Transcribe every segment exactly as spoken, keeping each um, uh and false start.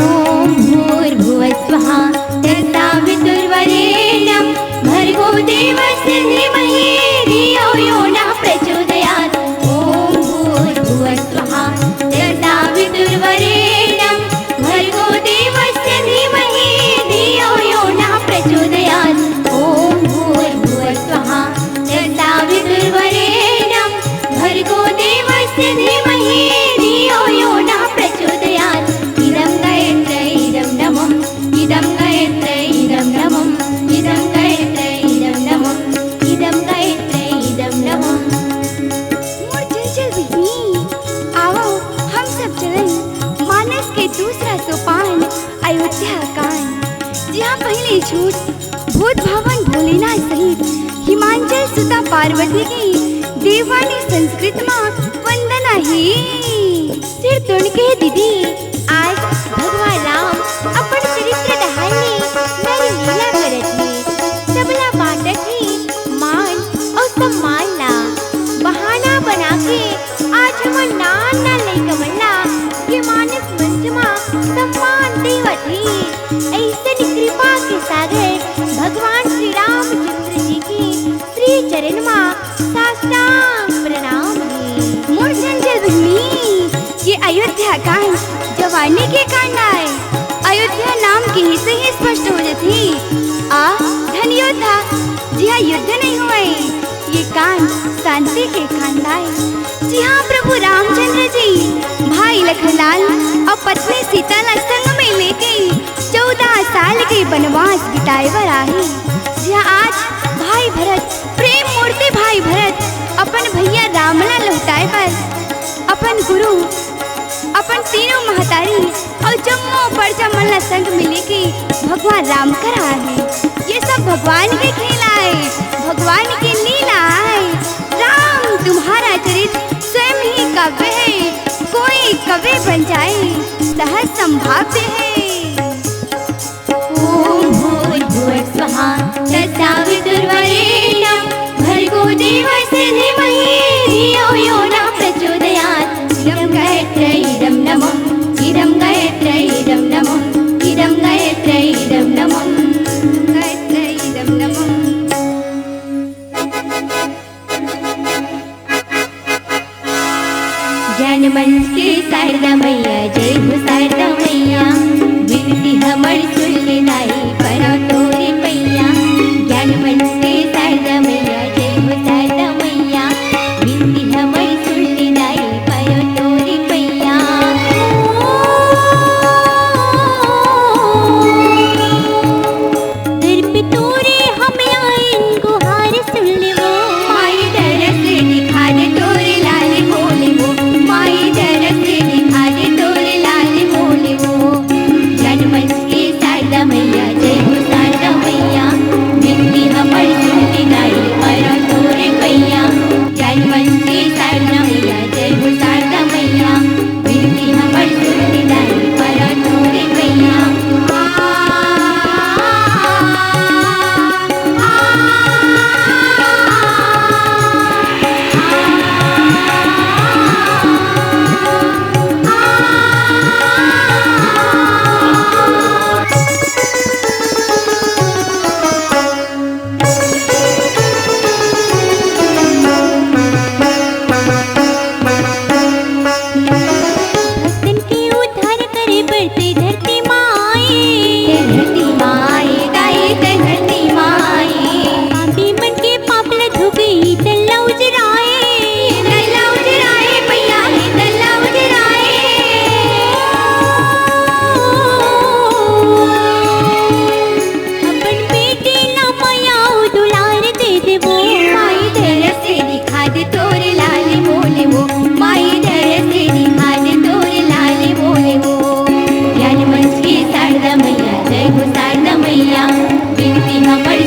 ॐ भूर्भुवः स्वः तत्सवितुर्वरेण्यं भर्गो देवस्य धीमहि धियो यो नः प्रचोदयात्। ॐ भूर्भुवः स्वः तत्सवितुर्वरेण्यं भर्गो देवस्य धीमहि धियो यो नः प्रचोदयात्। ॐ भूर्भुवः स्वः तत्सवितुर्वरेण्यं भर्गो देवस्य धीमहि धियो यो नः प्रचोदयात्। इदं गायत्र्यै इदं नमः, इदं गायत्र्यै इदं नमः, इदं गायत्र्यै इदं नमः, इदं गायत्र्यै इदं नमः। मोर चंचल बहिनी, आवो, हम सब चलन मानस के दूसरा सोपान अयोध्या कांड, जिहाँ पहली छूट भूत भावन भोलेनाथ सहित हिमांचल सुता पार्वती के देववाणी संस्कृत मा वंदना हे। सिर तुन के दीदी, आज भगवान राम अपन चरित्र डहार ले नई लीला करत हे, सबला बांटत हे मान अउ सम्मान ला। बहाना बना के आज हमन नान नान लइका मन ला ये मानस मंच मा सम्मान देवत हे। अइसन कृपा के सागर भगवान श्री रामचंद्र जी के श्री चरण मा साष्टांग प्रणाम हे। मोर चंचल बहिनी, ये अयोध्या कांड जवानी के कांड आय। अयोध्या नाम के ही से ही स्पष्ट हो जाथे। आ धन योद्धा, जिहाँ युद्ध नहीं होय। ये कांड शांति के कांड आय, जिहाँ प्रभु रामचंद्र जी भाई लखनलाल अउ पत्नी सीता ला संग में लेके चौदह साल के बनवास बिताए बर आहे। जिहाँ आज भाई भरत, प्रेम मूर्ति भाई भरत अपन भैया राम ला लहुटाए बर अपन गुरु, अपन तीनों महतारी अउ जम्मो परजा मन ला संग में लेके भगवान राम करा हे। ये सब भगवान के खेल आय, भगवान के लीला आय। राम तुम्हारा चरित स्वयं ही काव्य है, कोई कवि बन जाए सहज संभाव्य है। ॐ भूर्भुवः स्वः तत्सवितुर्वरेण्यं भर्गो देवस्य धीमहि धियो यो नः प्रचोदयात्। इदं गायत्र्यै इदं नमः, इदं गायत्र्यै इदं नमः, इदं गायत्र्यै इदं नमः, गायत्र्यै इदं नमः। ज्ञान मंच के शारदा मैया, जय हो शारदा मैया।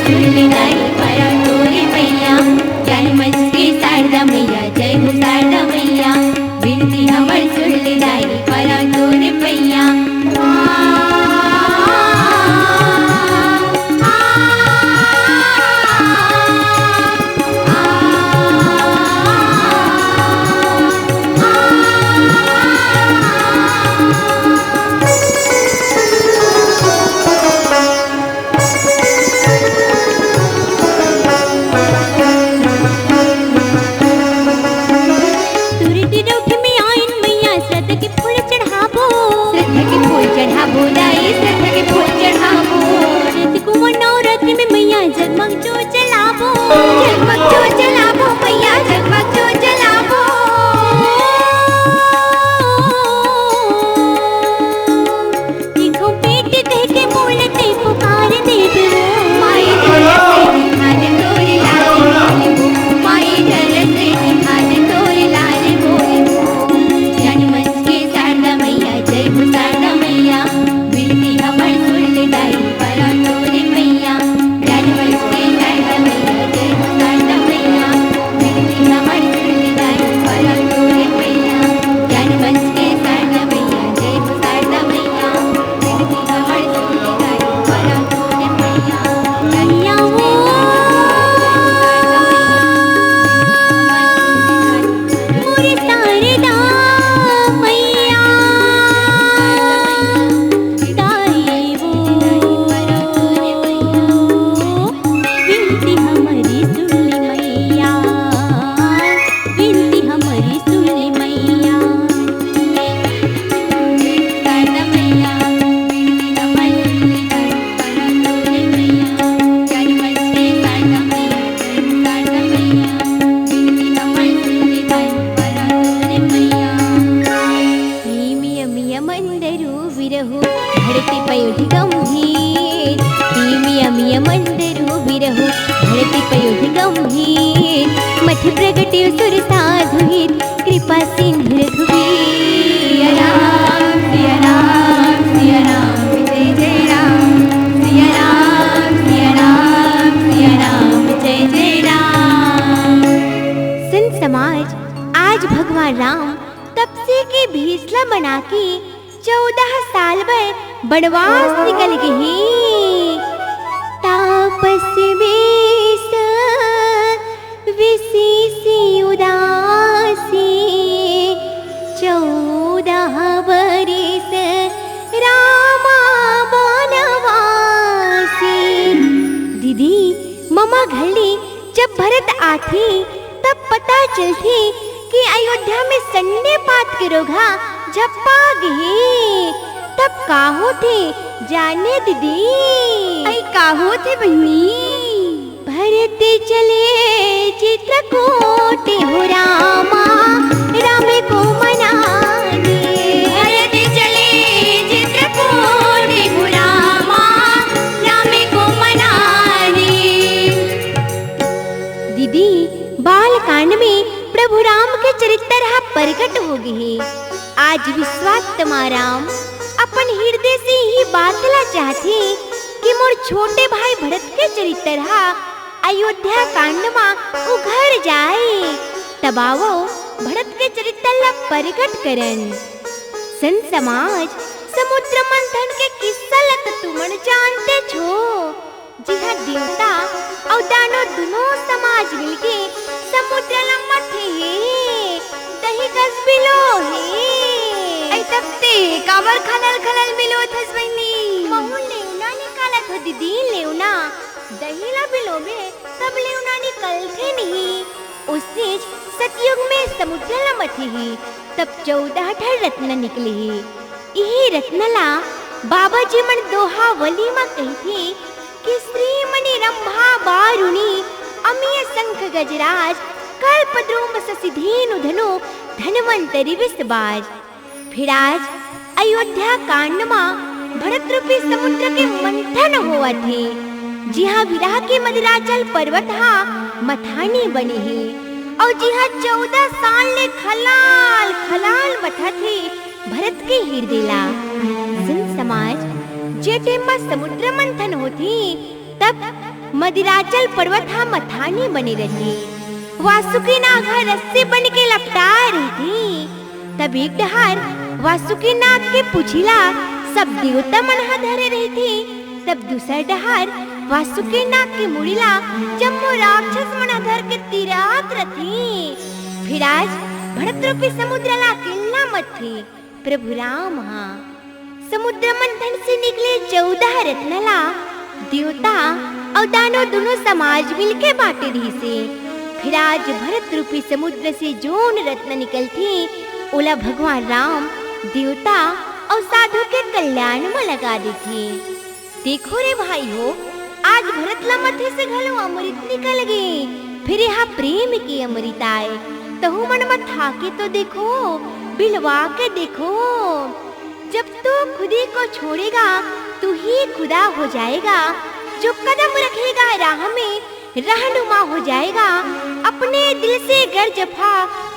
सुन ले दाई, परौं तोरे पैया, ज्ञान मंच के शारदा मैया, जय हो शारदा मैया। विनती हमर सुन ले दाई, परौं तोरे पैया। तुरती डौठी में आइन मैया, श्रद्धा के फूल चढ़ाबो। श्रद्धा के फूल चढ़ाबो, दाई श्रद्धा के फूल चढ़ाबो। चैत कुंवर नवरात्रि में मैया, जगमग जो जलाबो। जगमग जो जलाबो मैया, जगमग जो जलाबो। देखो बेटी कह के बोलते पुकार देबो। माई जल से निहार तोरे लाल बोलबो। माई जल से निहार तोरे लाल बोलबो। ज्ञान मंच के शारदा मैया, जय हो शारदा मैया। विनती हमर सुन ले दाई, परौं तोरे पैया। ज्ञान मंच के शारदा मैया, जय हो शारदा मैया। विनती हमर सुन ले दाई, परौं तोरे पैया। ज्ञान मंच के शारदा मैया, जय हो शारदा मैया। विनती हमरी सुन ले मैया। शारदा मैया, विनती हमर सुन ले मैया। ज्ञान मंच के शारदा मैया, शारदा मैया, विनती हमर सुन ले मैया। हे मिया मिया मंदरू बिरहू, भरती पयोध गंभीर। हे मिया मिया मंदरू बिरहू, भरती पयोध गंभीर। मथ प्रगटे सुर साधु हीर, कृपा सिंधु रघुवीर। सिया राम, सिया राम, सिया राम, जय जय राम। सिया राम, सिया राम, सिया राम, जय जय राम। संत समाज, आज भगवान राम तपसी के भेसला बना के चौदह साल बर बनवास निकल गे हे। तापस बेस विशेष उदासी, चौदह बरिस रामा बनवासी। दीदी, ममा घर ले जब भरत आथे, तब पता चलथे कि अयोध्या में संडे पात के रोगहा झपा गे हे। तब का होथे जाने दीदी? अई का होथे बहिनी? भरत चले चित्रकूट हो रामा, राम को मनाने। भरत चले चित्रकूट हो रामा, राम को मनाने। दीदी, बाल कांड में प्रभु राम के चरित्र ह प्रगट हो गे हे। आज विश्वात्मा राम अपन हृदय से इही बात ला चाहथे कि मोर छोटे भाई भरत के चरित्र ह अयोध्या कांड म उघर जाए। तब आवो भरत के चरित्र ला प्रगट करन। संत समाज, समुद्र मंथन के किस्सा ला त तुमन जानते छो। जिहां देवता अउ दानव दुनों समाज मिलके समुद्र ल मथे हे, दही कस बिलो हे। अई तब ते काबर खलल खलल बिलोथस बहिनी? महू लेवना निकालत हो दीदी, लेवना। दही ल बिलोबे तब लेवना निकलथे नहीं। उसेच सतयुग में समुद्र ल मथे हे, तब चौदह ठन रत्न निकले हे। इही रत्न ला बाबा जी मन दोहावली म कहिथे कि श्रीमणि रंभा बारुणी अमिय शंख गजराज कल्पद्रुम शशिधेनु धनु धन्वंतरि विषबाज। फिर आज अयोध्या कांड म भरत रूपी समुद्र के मंथन होवत हे, जिहां विरह के मंदराचल पर्वत ह मथानी बने हे, अउ जिहां चौदह साल ले खलाल खलाल मथत हे भरत के हृदय ला। संत समाज, जे टेम म समुद्र मंथन होथे, तब मदिराचल पर्वत ह मथानी बने रहिथे। वासुकी नाग ह रस्सी बन के लपटाए रहिथे। तब एक डहर वासुकी नाग के पूछी ला सब देवता मन ह धरे रहिथे, तब दूसर डहर वासुकी नाग के मुड़ी ला जम्मो राक्षस मन ह धर के तिरात रथे। फिर आज भरत रूपी समुद्र ला अकेल्ला मथथे प्रभु राम ह। समुद्र मंथन से निकले चौदह रत्न ला देवता अउ दानव दुनों समाज मिलके बांटे रिहिसे। फिर आज भरत रूपी समुद्र से जोन रत्न निकलथे, ओला भगवान राम देवता अउ साधु के कल्याण म लगा देथे। देखो रे भाई हो, आज भरत ला मथे से घलो अमृत निकल गे। फिर यह प्रेम के अमृत आय। तहु मन मथा के तो देखो, बिलवा के देखो। जब तू खुदी को छोड़ेगा, तू ही खुदा हो जाएगा। जो कदम रखेगा राह में, रहनुमा हो जाएगा। अपने दिल से गर जफा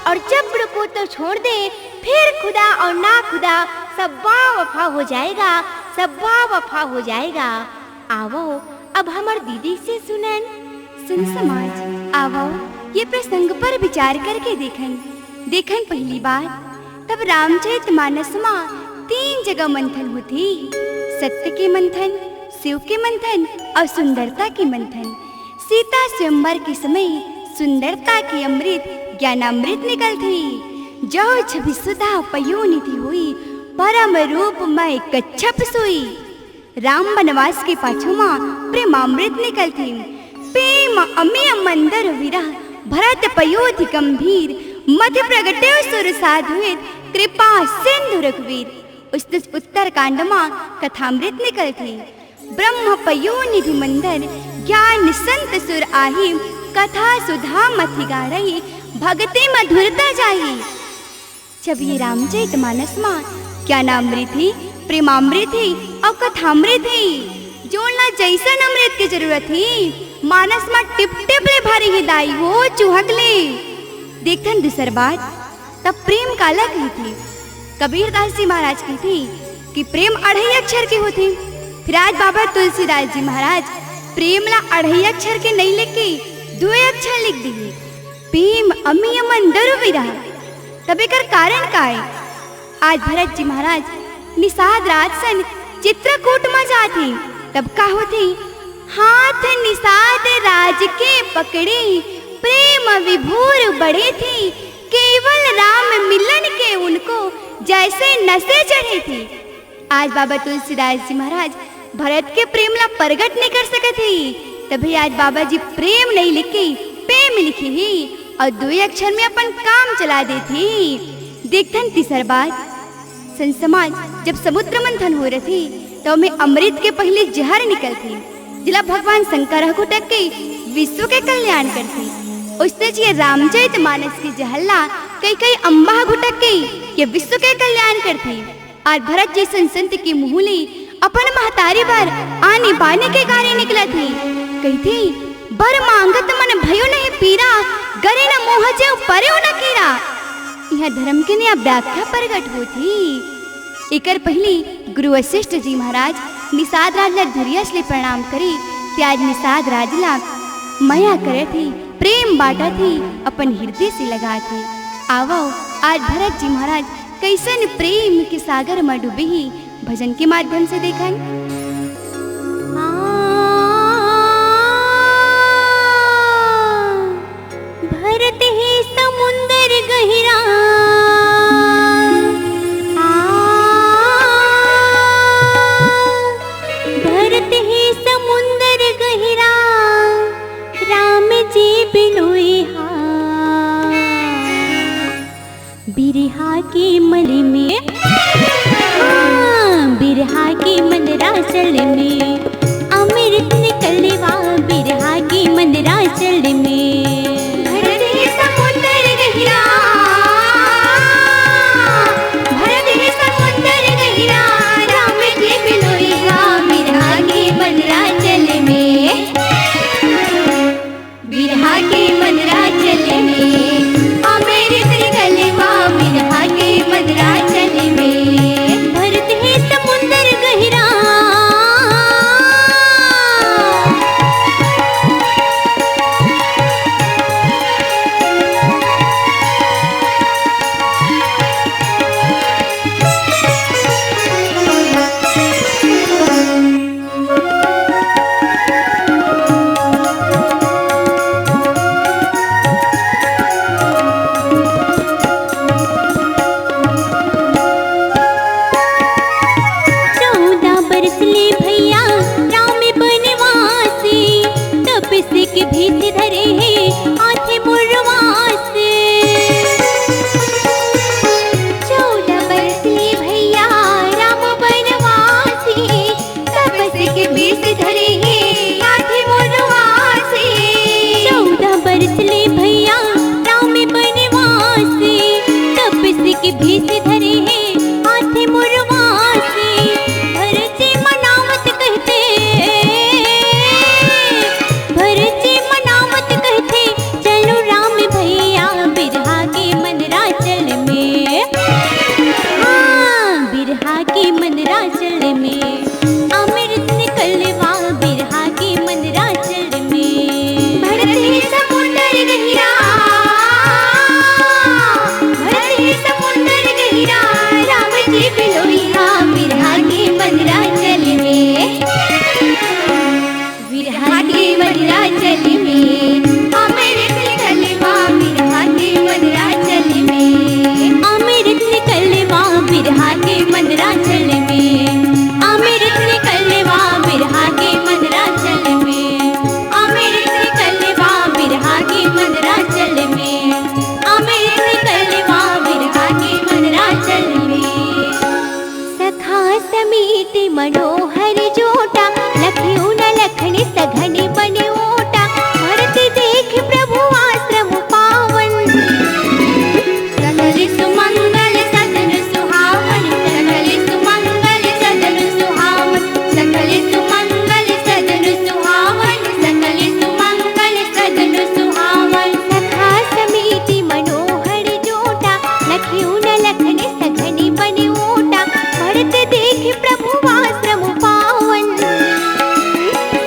और जबर को तो छोड़ दे, फिर खुदा और ना खुदा सब बावफा हो जाएगा, सब बावफा हो जाएगा। आवो, अब हमर दीदी से सुनन। सुन समाज, आवो, ये प्रसंग पर विचार करके देखन। देखन पहली बार, तब रामचरित मानस मा तीन जगह मंथन होथे, सत्य के मंथन, शिव के मंथन और सुंदरता के मंथन। सीता स्वयंवर के समय सुंदरता के अमृत ज्ञानामृत निकलथे। जौ छवि सुधा पयो निधि होई, परम रूप मय कच्छप सोई। राम बनवास के पाछू मा प्रेमामृत निकलथे। प्रेम अमिय मंदर विरह, भरत पयोधि गंभीर, मति प्रगटे सुर साधुर, कृपा सिंधु रघुवीर। उस उत्तरकांड मा कथामृत निकलथे। ब्रह्म पयो निधि मंदर, ज्ञान संत सुर आही, कथा सुधा मति गाढ़ही, भगति मधुरता जाही। जब ये रामचरित मानस मा ज्ञानामृत हे, प्रेमामृत हे अउ कथामृत हे। जोन ला जइसन अमृत के जरूरत हे, मानस मा टिप टिप ले भरे हे दाई हो, चुहक ले। देखथन दूसर बात, तब प्रेम काला कहिथे? कबीरदास जी महाराज कहिथे कि प्रेम अढ़ाई अक्षर के होथे। फिर आज बाबा तुलसीदास जी महाराज प्रेम ला अढ़ाई अक्षर के नइ लिख के दुए अक्षर लिख दिए, प्रेम अमिय मंदर विरह। तब एकर कारण का हे? आज भरत जी महाराज निषाद राज सन चित्रकूट मा जाथे, तब का होथे? हाथ निषाद राज के पकड़े, प्रेम विभोर बढ़े थे, केवल राम मिलन के उनको जैसे नशे चढ़े थे। आज बाबा तुलसीदास जी महाराज भरत के प्रेम ला प्रगट नइ कर सकत हे, तभी आज बाबा जी प्रेम नइ लिखे, प्रेम लिखे हे अउ दुए अक्षर में अपन काम चला देथे। देखथन तीसर बात, संत समाज, जब समुद्र मंथन होए रथे, त ओमे अमृत के पहिली जहर निकलथे, जेला भगवान शंकर ह घुटक के विश्व के कल्याण करथे। ओइसने ये रामचरित मानस के जहर ला कैकई अम्बा ह घुटक के ये विश्व के कल्याण करथे। आज भरत जइसन संत के मुंह ले अपन महतारी बर आनी बानी के गारी निकलत हे। कहिथे, "बर मांगत मन भयो नहीं पीरा, गरे न मोह जेउ परेउ न कीरा।" इहाँ धर्म के नया व्याख्या प्रगट होत हे। एकर पहिली गुरु वशिष्ठ जी महाराज निषाद राज ला धुरियस ले प्रणाम करे, ते आज निषाद राज ला मया करत हे, प्रेम बांटत हे, अपन हृदय से लगात हे। आवव, आज भरत जी महाराज कइसन प्रेम के सागर म डूबे हे, भजन के माध्यम से देखन। भरत हे समुंदर गहिरा, आ, भरत हे समुंदर गहिरा, राम जी बिनोई हा। बिरहा के मंदराचल में, हाँ, बिरहा के मंदराचल में अमृत निकले वा, बिरहा के मंदराचल में। भरत हे समुंदर गहिरा, भरत हे समुंदर गहिरा, राम जी बिनोई हा, बिरहा के मंदराचल में। बिरहा के मंदराचल में, अमृत निकले वा बिरहा के मंदराचल में। भरत हे समुंदर गहिरा, मंदराचल में। अमृत निकलवा बिरहा के मंदराचल में। अमृत निकलवा बिरहा के मंदराचल में। अमृत निकलवा बिरहा के मंदराचल में। अमृत निकलवा बिरहा के मंदराचल में। अमृत निकलवा बिरहा के मंदराचल में। सखा समेत मनोहर जोटा, लख्यू न लखन सघन बन ओटा। भरत देख प्रभु आश्रम पावन। सकल सुमंगल सदन सुहावन। सकल सुमंगल सदन सुहावन। सकल सुमंगल सदन सुहावन। सकल सुमंगल सदन सुहावन। सखा समेत मनोहर जोटा, लख्यू न लखन सघन बन ओटा। भरत देख प्रभु आश्रम पावन।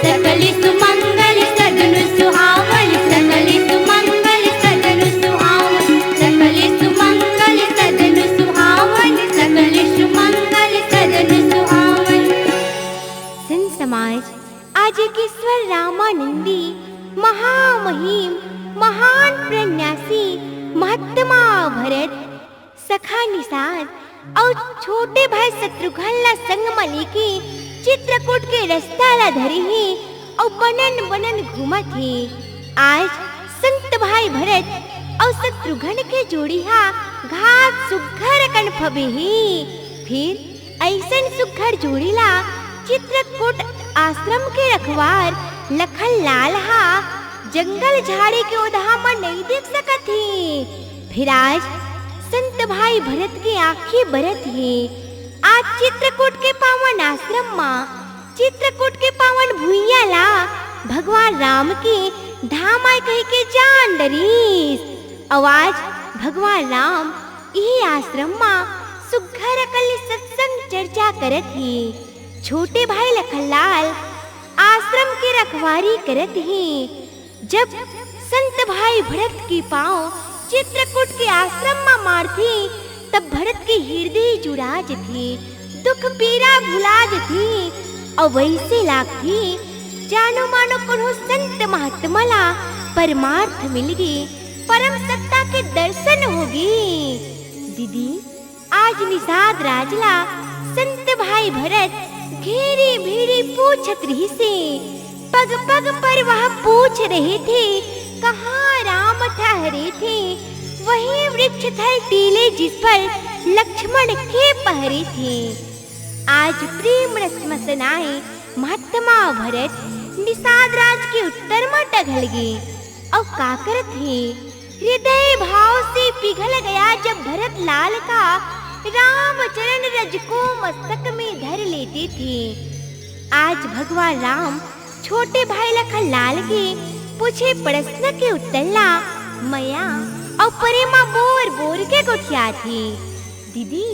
सकल सुमंगल सदन सुहावन। सकल सुमंगल सदन सुहावन। सकल सुमंगल सदन सुहावन। सकल सुमंगल सदन सुहावन। संत समाज, आज एकेश्वर रामानंदी महामहिम, महान प्रन्यासी, महात्मा भरत, सखा निषाद अउ छोटे भाई शत्रुघ्न ला संग म लेके चित्रकूट के रस्ता ला धरे हे अउ बनन बनन घूमत हे। आज संत भाई भरत अउ शत्रुघ्न के जोड़ी हा घात सुघर अकन फबे हे। फिर अइसन सुघर जोड़ी ला चित्रकूट आश्रम के रखवार लखन लाल हा जंगल झाड़ी के ओदहा म नइ देख सकत हे। फिर आज संत भाई भरत के आँखी बरत हे। आज चित्रकूट के पावन आश्रम म, चित्रकूट के पावन भुइयां ला भगवान राम के धाम आय कहिके जान डरिस। अउ आज भगवान राम इही आश्रम म सुघर अकन ले सत्संग चर्चा करत हे। छोटे भाई लखनलाल आश्रम के रखवारी करत हे। जब संत भाई भरत के पांव चित्रकूट के आश्रम म मारथे, तब भरत के हिरदे जुड़ा जथे, दुख पीरा भुला जथे। अउ वइसे लागथे, जानो मानो कोनो संत महात्मा ला परमार्थ मिलगे, परम सत्ता के दर्शन होगे। दीदी, आज निषाद राज ला संत भाई भरत घेरी भेरी पूछत रिहिसे। पग पग पर वह पूछ रहे थे, कहाँ राम ठहरे थे। वही वृक्ष थल टीले जिस पर लक्ष्मण के पहरे थे। आज प्रेम रस मसनाए महात्मा भरत निषाद राज के उत्तर म टघल गे। अउ का करत हे? हृदय भाव से पिघल गया जब भरत लाल का रामचरण रज को मस्तक में धर लेते थे। आज भगवान राम छोटे भाई लखन लाल के पूछे प्रश्न के उत्तर ला मया अउ प्रेमा बोर बोर के गोठियाथे। दीदी,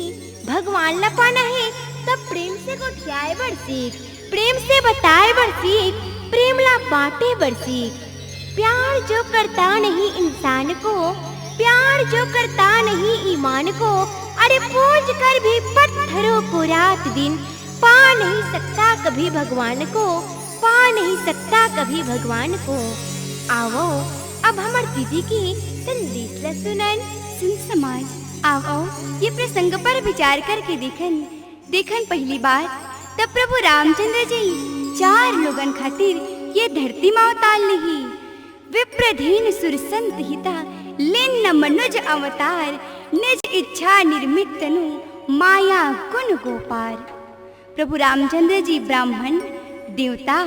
भगवान ला पाना हे त प्रेम से गोठियाए बर सीख, प्रेम से बताए बर सीख, प्रेम ला बांटे बर सीख। प्यार जो करता नहीं इंसान को, प्यार जो करता नहीं ईमान को, अरे पूज कर भी पत्थरों को रात दिन पा नहीं सकता कभी भगवान को, पा नहीं सकता कभी भगवान को। आवो, अब हमर दीदी के संदेश ला सुनन। संत समाज, आवो, ये प्रसंग पर विचार करके देखन। देखन पहली बार तब प्रभु रामचंद्र जी चार लोगन खातिर ये धरती मा अवतार लिही। विप्रधीन सुर संत हिता, लेन न मनुज अवतार, निज इच्छा निर्मित तनु, माया गुण गोपार। प्रभु रामचंद्र जी ब्राह्मण, देवता,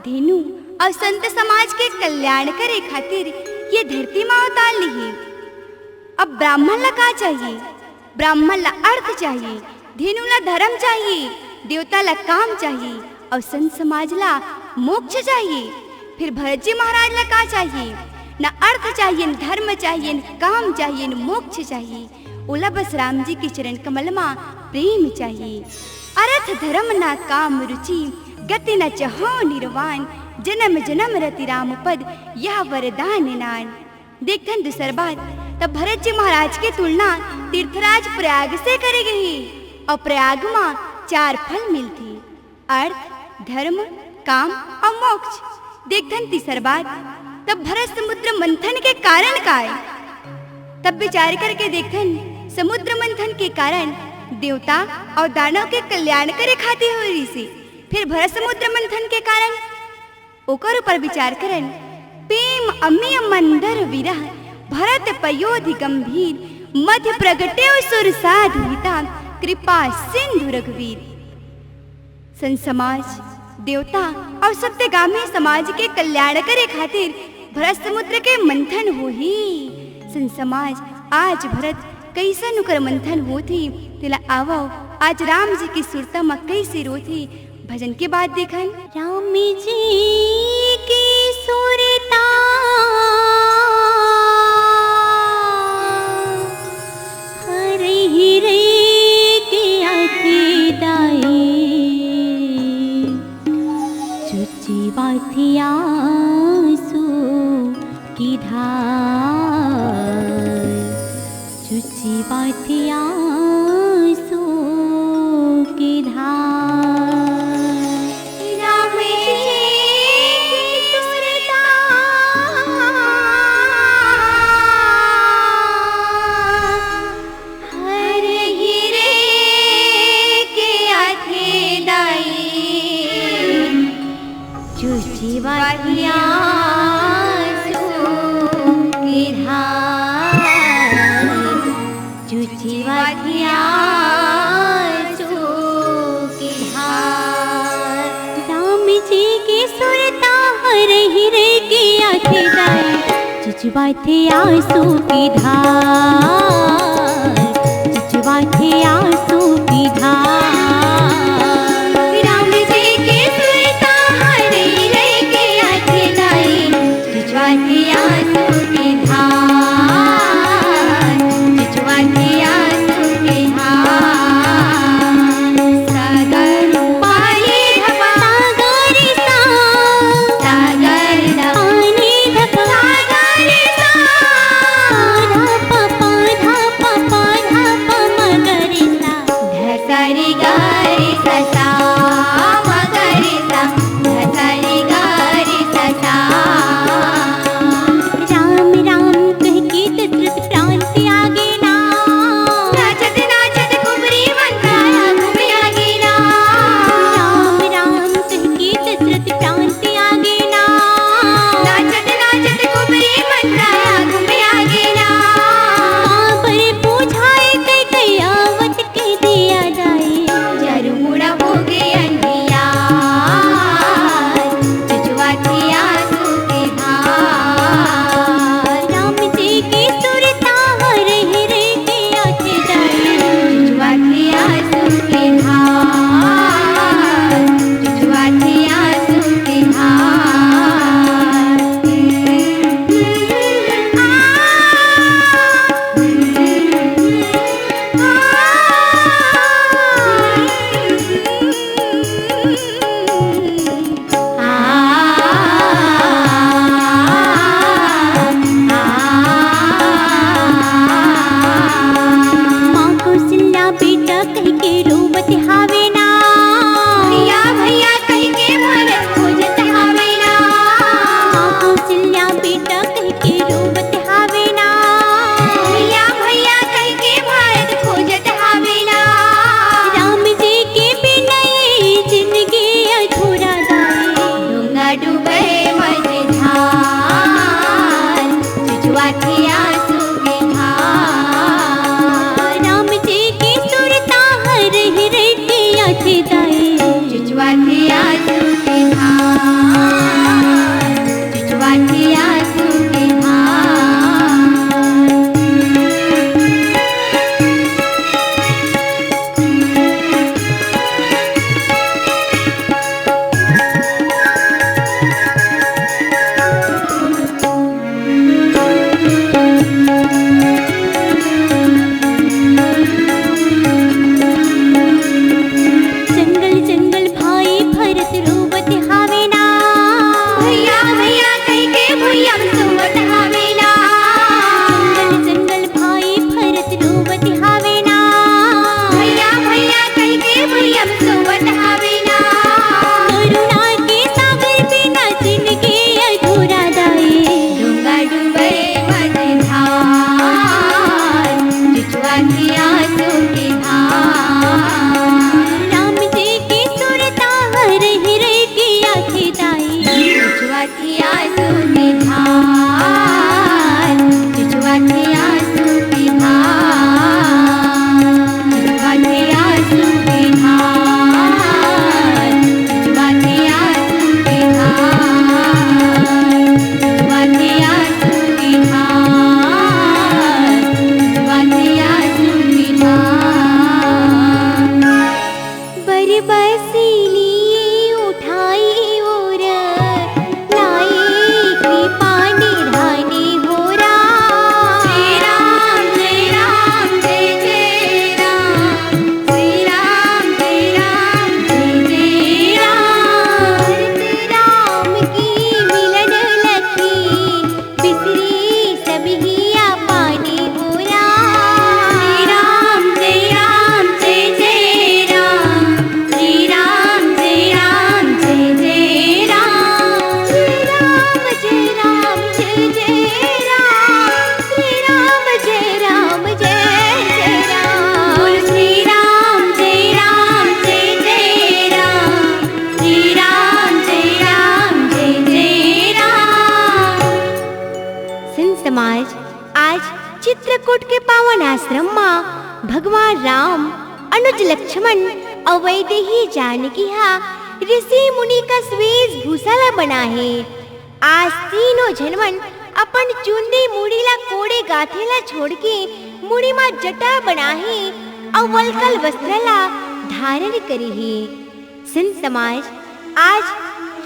धेनु अउ संत समाज के कल्याण करे खातिर ये धरती मा अवतार लिही। अब ब्राह्मण ला का चाहिए? ब्राह्मण ला अर्थ चाहिए, धेनु ला धर्म चाहिए, देवता ला काम चाहिए अउ संत समाज ला मोक्ष चाहिए। फिर भरत जी महाराज ला का चाहिए? न अर्थ चाहिए, न धर्म चाहिए, न काम चाहिए, न मोक्ष चाहिए। ओला बस राम जी के चरण कमल मा प्रेम चाहिए। अरथ धरम न काम रुचि, गति न चहौ निरवान, जनम जनम रति राम पद, यह वरदान नान। देखथन दूसर बात, तब भरत जी महाराज के तुलना तीर्थराज प्रयाग से करे गई अउ प्रयाग मा चार फल मिलथे, अर्थ, धर्म, काम अउ मोक्ष। देखथन तीसर बात, तब भरत समुद्र मंथन के कारण का आय? तब विचार करके देखथन, समुद्र मंथन के कारण देवता अउ दानव के कल्याण करे खातिर होय रहिसे। फिर भरत समुद्र मंथन के कारण ओकर ऊपर विचार करन। प्रेम अमिय मंदर विरह, भरत पयोधि गंभीर, मध्य प्रगटे सुर साधु हिता, कृपा सिंधु रघुवीर। संत समाज, देवता अउ सत्यगामी समाज के कल्याण करे खातिर भरत समुद्र के मंथन होही। संत समाज, आज भरत कइसन उकर मंथन होत हे, तेला आवव आज राम जी के सुरता म कइसे रोत हे, भजन के बाद देखन। राम जी के सुरता हरहि रे के आथे दाई, चुचवाथे आंसू की धार, चुचवाथे आंसू की धार। राम जी की सुरता हरहि रे के आथे दाई, चुचवाथे आंसू की धार, चुचवाथे आंसू की धार। राम जी के सुरता हरहि रे के आथे दाई, चुचवाथे आंसू की धार, चुचवाथे आंसू की धार। राम जी के सुरता हरहि रे के आथे दाई, चुचवाथे आंसू की धार, चुचवाथे आंसू की धार। सागर पानी धपा सागर सा, सागर पानी धपा सागर सा, धपा पा धपा पा धपा मगर सा। छुछुआथे आंसू के धार, छुछुआथे आंसू के धार, छुछुआथे आंसू के धार, छुछुआथे आंसू के धार, छुछुआथे आंसू के धार, छुछुआथे आंसू के धार। बरबस लिए उठाई ओर, लाए कृपा निधाने होरा। श्री राम, श्री राम, जय जय राम। श्री राम, श्री राम, जय जय राम। भरत राम की मिलन लखी, बिसरी सब हिया पानी होरा। श्री राम, जय राम, जय जय राम। श्री राम, जय राम, जय जय राम। श्री राम, जय राम, जय जय राम। श्री राम, जय राम, जय जय राम। बोल श्री राम, जय राम, जय जय राम। श्री राम, जय राम, जय जय राम। संत समाज, आज चित्रकूट के पावन आश्रम म भगवान राम, अनुज लक्ष्मण अउ वैदेही जानकी हा ऋषि मुनि का वेशभूषा ला बनाहे। आज तीनों झन मन अपन चुंदी मुड़ी ला कोड़े गाथे ला छोड़ के मुड़ी म जटा बनाहे अउ वलकल वस्त्र ला धारण करे हे। संत समाज, आज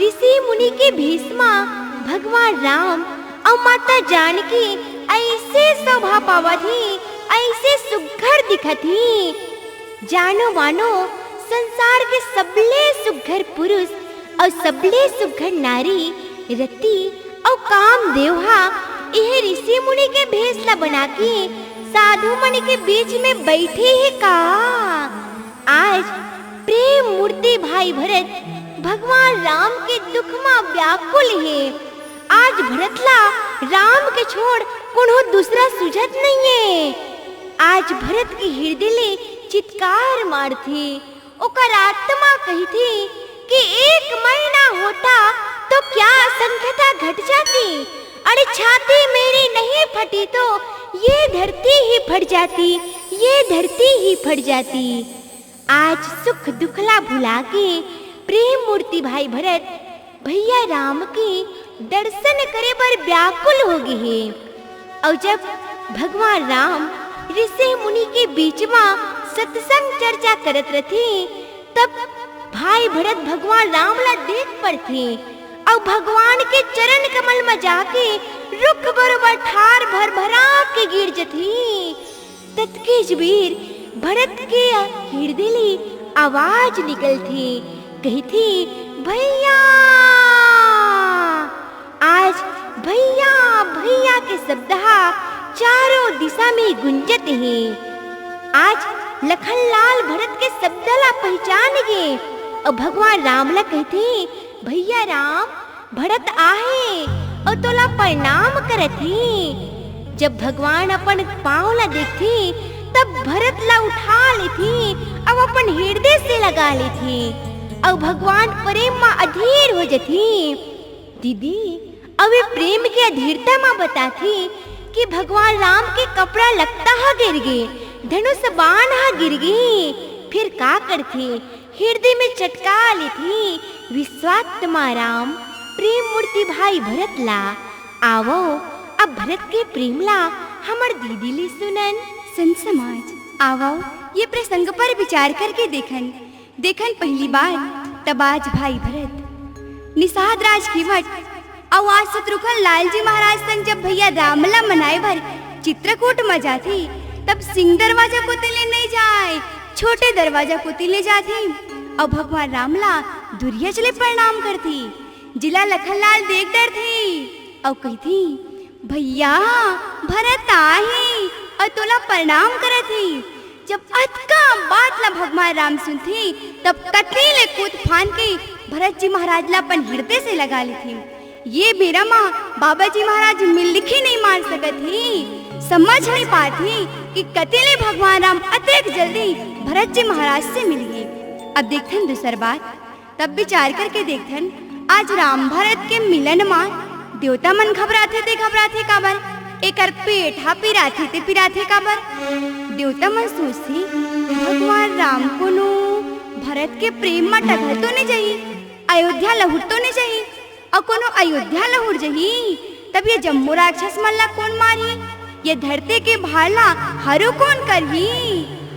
ऋषि मुनि के भेष म भगवान राम अउ माता जानकी अइसे शोभा पावत ही, अइसे सुघर दिखत ही, जानो मानो संसार के सबले सुघर पुरुष अउ सबले सुघर नारी रति अउ कामदेव हा एह ऋषि मुनि के भेष ला बना के साधु मन के बीच में बइठे हे का? आज प्रेम मूर्ति भाई भरत भगवान राम के दुख म व्याकुल हे। आज भरत ला राम के छोड़ कोनो दूसरा सुझत नइये। आज भरत के हिरदे ले चित्कार मारथे, ओकर आत्मा कहिथे कि एक महीना होता तो क्या असंख्यता घट जाती। अरे छाती मेरी नहीं फटी तो ये धरती ही फट जाती, ये धरती ही फट जाती। आज सुख दुख ला भुला के प्रेम मूर्ति भाई भरत भैया राम के दर्शन करे बर व्याकुल हो गे हे। अउ जब भगवान राम ऋषि मुनि के बीच म सत्संग चर्चा करत रथे, तब भाई भरत भगवान राम ला देख परथे अउ भगवान के चरण कमल म जाके रुख बरोबर ठार भरभरा के गिर जथे। ततकेच बेर भरत के हिरदे ले आवाज निकलथे, कहिथे, "भैया।" आज भैया, भैया के शब्द हा चारों दिशा में गुंजत हे। आज लखनलाल भरत के शब्द ला पहिचान गे अउ भगवान राम ला कहिथे, "भैया राम, भरत आहे अउ तोला प्रणाम करत हे।" जब भगवान अपन पाँव ला देखथे, तब भरत ला उठा लेथे अउ अपन हिरदे से लगा लेथे अउ भगवान प्रेम म अधीर हो जथे। दीदी, अउ ए प्रेम के अधीरता म बताथे कि भगवान राम के कपड़ा लत्ता ह गिर गे, धनुष बाण ह गिर गे, फिर का करथे? हिरदे में चटका लेथे, "विश्वात्मा राम, प्रेम मूर्ति भाई भरत ला।" आवव, अब भरत के प्रेम ला हमर दीदी ले सुनन। संत समाज, आवव, ये प्रसंग पर विचार करके देखन। देखन पहली बार, तब आज भाई भरत, निषाद राज केवट अउ आज शत्रुघ्न लाल जी महाराज संग जब भैया राम ला मनाए बर चित्रकूट म जाथे, तब सिंह दरवाजा कोति ले नइ जाय, छोटे दरवाजा कोति ले जाथे अउ भगवान राम ला दुरिहा ले प्रणाम करथे। जिला लखनलाल देख डरथे अउ कहिथे, "भैया, भरत आहे अउ तोला प्रणाम करत हे।" जब अतका बात ला भगवान राम सुनथे, तब कति ले कूद फान के भरत जी महाराज ला अपन हिरदे से लगा लेथे। ये बेरा म बाबा जी महाराज मिलखी नइ मार सकत हे, समझ नइ पात हे कि कति ले भगवान राम अतेक जल्दी भरत जी महाराज से मिलही। अब देखथन दूसर बात, तब विचार करके देखथन, आज राम भरत के मिलन मा देवता मन घबराथे ते घबराथे काबर? एकर पेट ह पिराथे ते पिराथे काबर? देवता मन सोचथे, भगवान राम कोनो भरत के प्रेम मा टघर तो नइ जाही, अयोध्या लहुट तो नइ जाही? अउ कोनो अयोध्या लहुट जाही, तब ये जम्मो राक्षस मन ला कोन मारही? ये धरती के भार ला हरू कोन करही?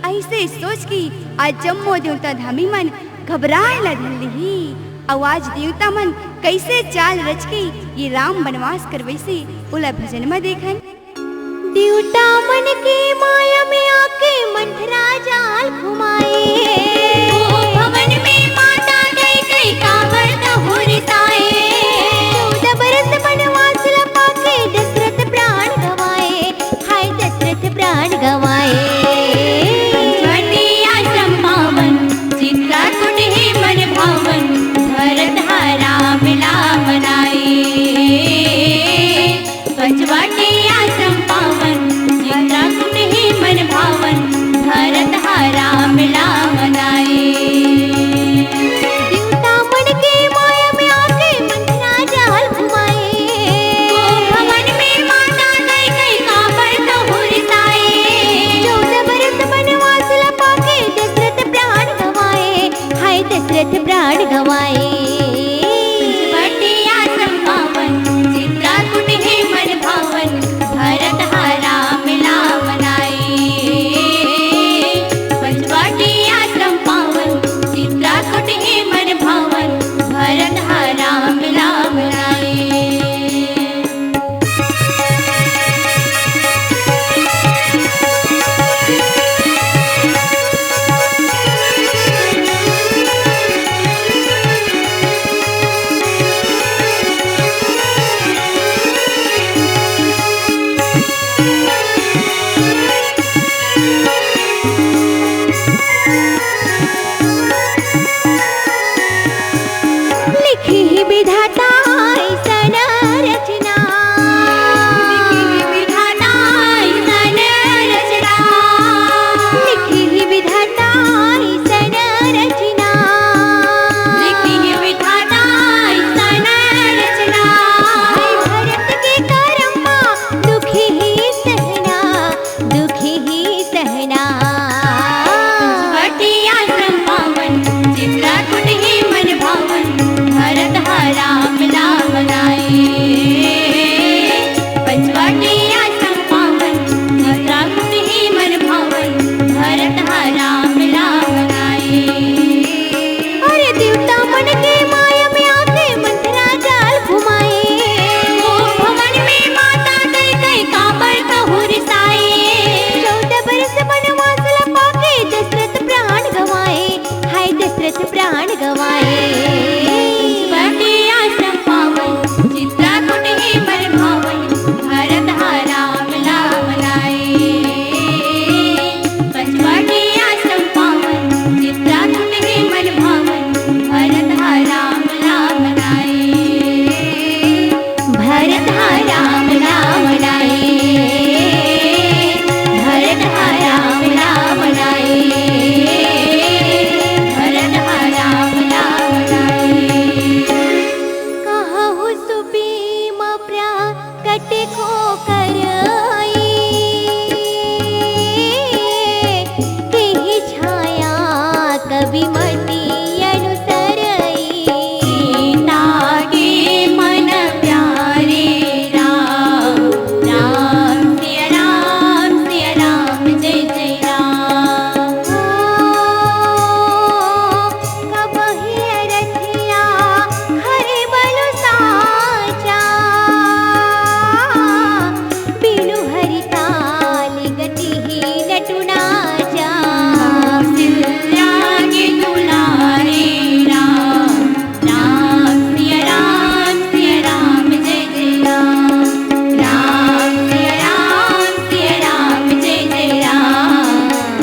अइसे सोच के आज जम्मो देवता धामी मन घबराए ला धर लिही। अउ आज देवता मन कइसे चाल रच के ये राम बनवास करवइसे, ओला भजन म देखन। देवता मन के माया में आके मंथरा जाल घुमाए। ओ भवन में माता कैकई काबर तहु रिसाए। चौदह बरस बनवास ला पाके दशरथ प्राण गवाए। हाय दशरथ प्राण गवाए। पंचवटी आश्रम पावन, चित्रकूट हे मन भावन, भरत हा राम ला मनाए। पंचवटी आश्रम पावन, चित्रकूट हे मन भावन, भरत हा राम ला मनाए। देवता मन के माया में आके मंथरा जाल घुमाए। ओ भवन में माता कैकई काबर तहु रिसाए। चौदह बरस बनवास ला पाके दशरथ प्राण गवाए। हाय दशरथ प्राण गवाए। पंचवटी आश्रम पावन, चित्रकूट हे मन भावन, भरत हा राम ला मनाए। पंचवटी आश्रम पावन, चित्रकूट हे मन भावन, भरत हा राम ला मनाए। लिखिहि विधाता अइसन रचना। लिखिहि विधाता अइसन रचना। लिखिहि विधाता अइसन रचना। लिखिहि विधाता अइसन रचना। भाई भरत के करम मा दुखी ही सहना, दुखी ही सहना। पंचवटी आश्रम पावन, चित्रकूट हे मन भावन, भरत हा राम ला मनाए। पंचवटी आश्रम पावन, चित्रकूट हे मन भावन, भरत हा राम ला मनाए। अरे देवता मन के माया में आके मंथरा जाल घुमाए। ओ भवन में माता कैकई काबर तहु रिसाए। चौदह बरस बनवास ला पाके दशरथ प्राण गवाए। हाय दशरथ प्राण गवाए। पंचवटी आश्रम पावन, चित्रकूट हे मन भावन, भरत हा राम ला मनाए। पंचवटी आश्रम पावन, चित्रकूट हे मन भावन, भरत हा राम ला मनाए। भरत हा राम ला मनाए। भरत हा राम ला मनाए। भरत हा राम ला मनाए। कहहु सुबीम प्रकट को करई, केहि छाया कवि मति अनुसरई। सीता के मन प्यारे राम, राम सिया राम, सिया राम जय जय राम। ओ, कबहि अरथिया हरे बलु साचा, बिनु हरि ताल गति हीन टुनाचा। सिया के दुलारे राम, राम सिया राम, सिया राम जय जय राम। राम सिया राम, सिया राम जय जय राम।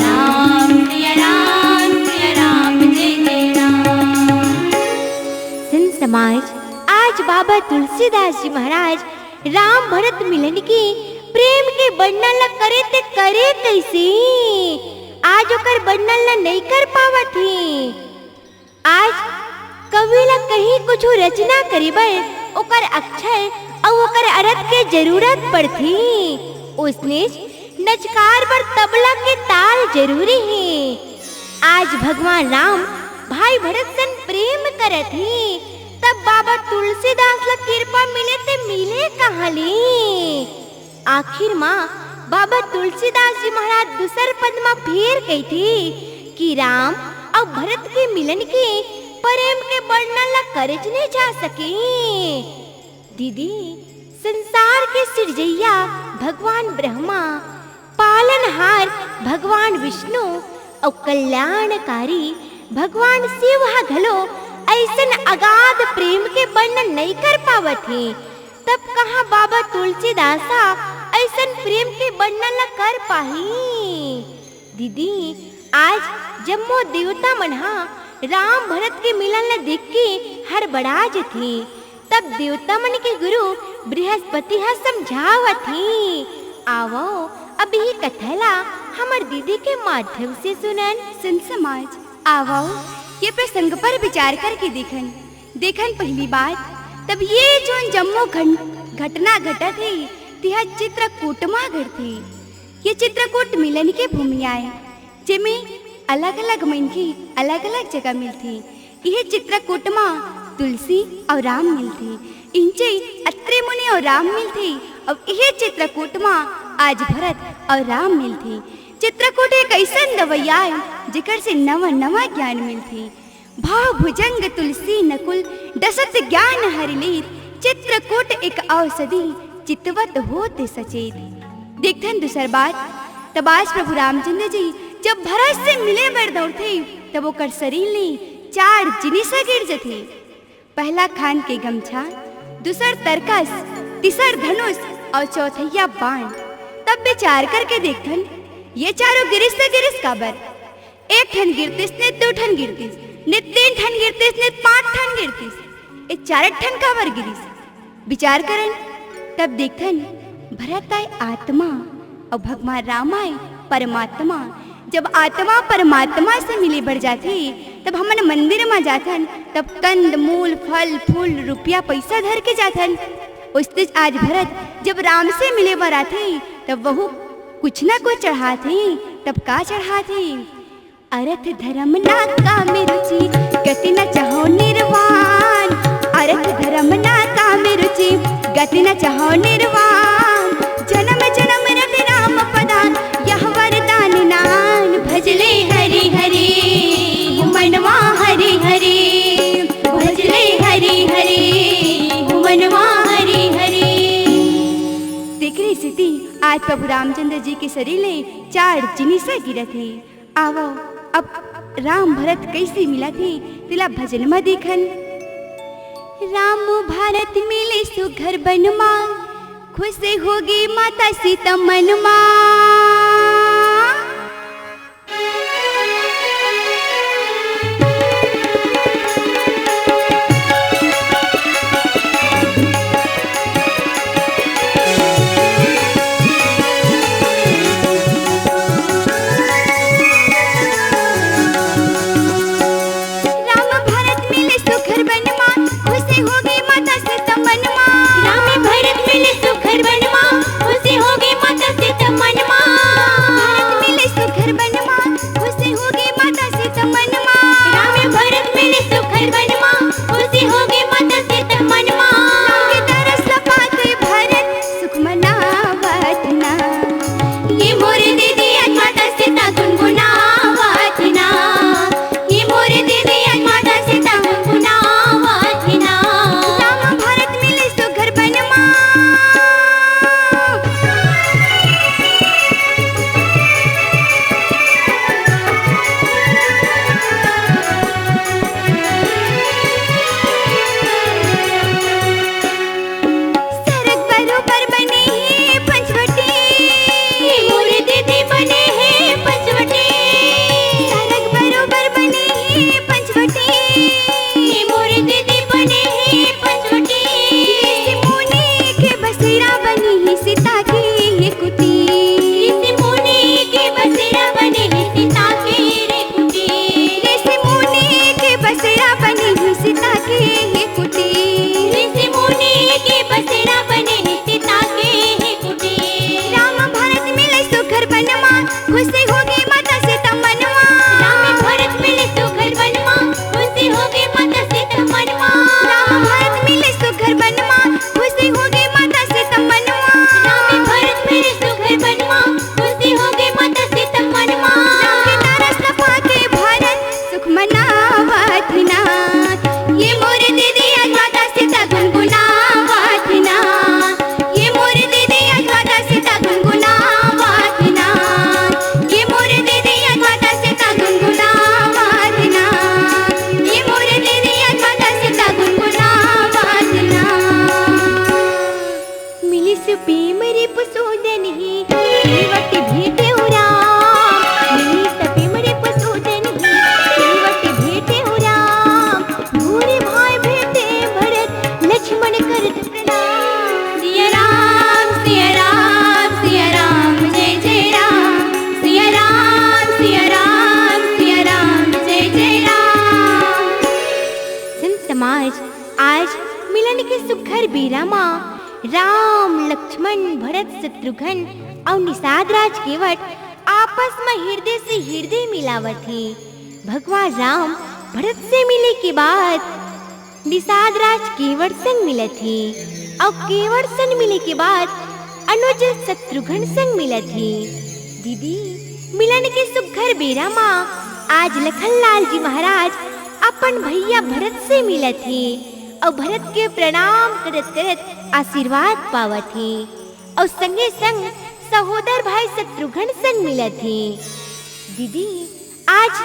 राम सिया राम, सिया राम जय जय राम। संत समाज, आज बाबा तुलसीदास जी महाराज राम भरत मिलन के प्रेम के वर्णन ला करे ते करे कइसे? आज ओकर वर्णन ला नइ कर पावत हे। आज कवि ला कहीं कुछु रचना करे बर ओकर अक्षर अउ ओकर अरथ के जरूरत पड़थे। ओसनेच नचकार बर तबला के ताल जरूरी हे। आज भगवान राम भाई भरत सन प्रेम करत हे, तब बाबा तुलसीदास ला किरपा मिले ते मिले कहाँ ले? आखिर मा बाबा तुलसीदास जी महाराज दूसर पद मा फेर कहिथे कि राम अउ भरत के मिलन के प्रेम के वर्णन ला करेच नइ जा सके। दीदी, संसार के सिरजइया भगवान ब्रह्मा, पालनहार भगवान विष्णु अउ कल्याणकारी भगवान शिव ह घलो अइसन अगाध प्रेम के वर्णन नइ कर पावत हे, तब कहाँ बाबा तुलसीदास ह अइसन प्रेम के वर्णन ला कर पाही? दीदी, आज जम्मो देवता मन ह राम भरत के मिलन ला देख के हड़बड़ा जथे। तब देवता मन के गुरु बृहस्पति ह समझावत हे। आवव, अब ये कथा ला हमर दीदी के माध्यम से सुनन। सुन समाज, आवव, ये प्रसंग पर विचार करके देखन। देखन पहली बात, तब ये जोन जम्मो घन-, घटना घटत हे, तिहा चित्रकूट मा घटथे। ये चित्रकूट मिलन के भूमि आय, जेमे अलग-अलग मनखे अलग-अलग जगह मिलथे। इहे चित्रकूट मा तुलसी अउ राम मिलथे, इंचे अत्रे मुनि अउ राम मिलथे, अउ इहे चित्रकूट मा आज भरत अउ राम मिलथे। चित्रकूट एक अइसन दवइया आय, जेकर से नवा-नवा ज्ञान मिलथे। भाव भुजंग तुलसी नकुल, डसत ज्ञान हरि लीन। चित्रकूट एक औषधि, चितवत होत सचेत। देखथन दूसर बात, तब आज प्रभु रामचंद्र जी जब भरत से मिले बर दौड़थे, तब ओकर शरीर ले चार जिनिस गिर जथे। पहला खान के गमछा, दूसर तरकस, तीसर धनुष अउ चौथैया बाण। तब विचार करके देखथन, ये चारों गिरिस त गिरिस काबर? एक ठन गिरतिस, ने दू ठन गिरतिस, ने तीन ठन गिरतिस, ने पांच ठन गिरतिस, ए चार ठन काबर गिरिस? विचार करन, तब देखथन, भरत आय आत्मा अउ भगवान राम आय परमात्मा। जब आत्मा परमात्मा से मिले बर जाथे, तब हमन मंदिर मा जाथन, तब कंद मूल, फल फूल, रुपया पैसा धर के जाथन। ओइसनेच आज भरत जब राम से मिले बर आथे, तब वहू कुछ न कुछ चढ़ाथे। तब का चढ़ाथे? अरथ धरम ना काम रुचि, गति न चहौ निर्वाण। अरथ धरम ना काम रुचि, गति न चहौ निर्वाण। जनम जनम रति राम पदान, यह वरदान नान। भजले हरि हरि, मनवा हरि हरि। भजले हरि हरि, मनवा हरि हरि। तेकरे सेती आज प्रभु रामचंद्र जी के शरीर ले चार जिनिस गिरत हे। आवव, अब राम भरत कइसे मिलत हे, तेला भजन म देखन। राम भरत मिले सुघर बन मा, खुश होगे माता सीता मन मा। राम भरत मिले सुघर बन मा, खुश होगे माता सीता मन मा। राम भरत मिले सुघर बन मा, खुश होगे माता सीता मन मा। भरत मिले सुघर बन मा, खुश होगे माता सीता मन मा। राम भरत मिले सुघर बन मा, खुश होगे माता सीता मन मा। राम के दरस पाके भरत सुख मनावत ना। ये मोर दीदी आज माता सीता गुनगुनावत ना। ये मोर दीदी आज माता सीता गुनगुनावत ना। राम भरत मिले सुघर बन मा। सरग बरोबर बने हे पंचवटी। मोर दीदी बने हे पंचवटी। सरग बरोबर बने हे पंचवटी। मोर दीदी बने हे पंचवटी। ऋषि मुनि के बसेरा बने हे सीता के ये कुटी। ऋषि मुनि के बसेरा बने हे सीता के रे कुटी। ऋषि मुनि के बसेरा बने हे सीता प्रेम रिपुसूदन ही, केवट भेटेउ राम। मिलिस प्रेम रिपुसूदन ही, केवट भेटेउ राम। घोर भय भेटे भरत, लक्ष्मण करत प्रणाम। सिया राम, सिया राम, सिया राम, जय जय राम। सिया राम, सिया राम, सिया राम, जय जय राम। संत समाज, आज मिलन के सुघर बेरा मा राम, लक्ष्मण, भरत, शत्रुघ्न अउ निषाद राज केवट आपस म हिरदे से हिरदे मिलावत हे। भगवान राम भरत से मिले के बाद निषाद राज केवट संग मिलत हे, अउ केवट संग मिले के बाद अनुज शत्रुघ्न संग मिलत हे। दीदी, मिलन के सुघर बेरा मा आज लखन लाल जी महाराज अपन भैया भरत से मिलत हे अउ भरत के प्रणाम करत करत आशीर्वाद पावत हे अउ संगे संग सहोदर भाई शत्रुघ्न संग मिलत हे। दीदी, आज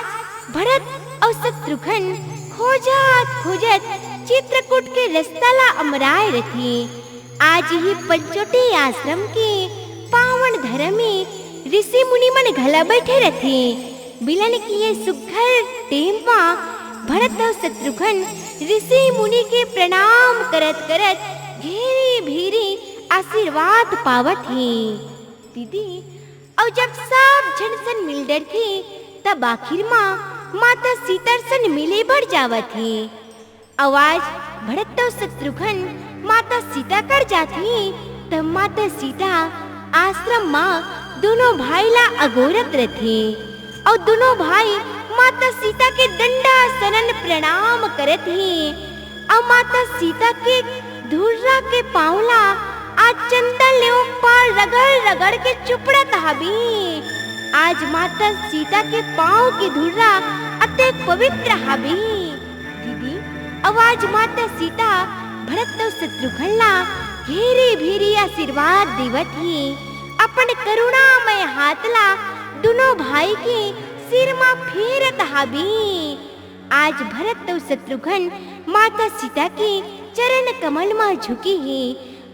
भरत अउ शत्रुघ्न खोजत खोजत चित्रकूट के रस्ता ला अमराय रथे। आज इही पंचवटी आश्रम के पावन धरम में ऋषि मुनि मन घला बइठे रथे। मिलन के ये सुघर टेम मा भरत अउ शत्रुघ्न ऋषि मुनि के प्रणाम करत करत घेरी भेरी आशीर्वाद पावत हे। दीदी, अउ जब सब झन सन मिल डरथे, तब आखिर मा माता सीता सन मिले बर जावत हे। अउ आज भरत अउ शत्रुघ्न माता सीता कर जाथे, तब माता सीता आश्रम मा दूनों भाई ला अगोरत रथे। अउ दूनों भाई माता सीता के दंडा सरन प्रणाम करत हे। अउ माता सीता के धुर्रा के पाँव ला आज चंदन ले ओपार रगड़ रगड़ के चुपड़त हाबे। आज माता सीता के पाँव के धुर्रा अतेक पवित्र हाबे। दीदी, अउ आज माता सीता भरत अउ शत्रुघ्न ला घेरी भेरी आशीर्वाद देवत हे। अपन करुणामय हाथ ला दूनों भाई के सिर मा फेरत हाबे। आज भरत अउ शत्रुघ्न माता सीता के चरण कमल मा झुके हे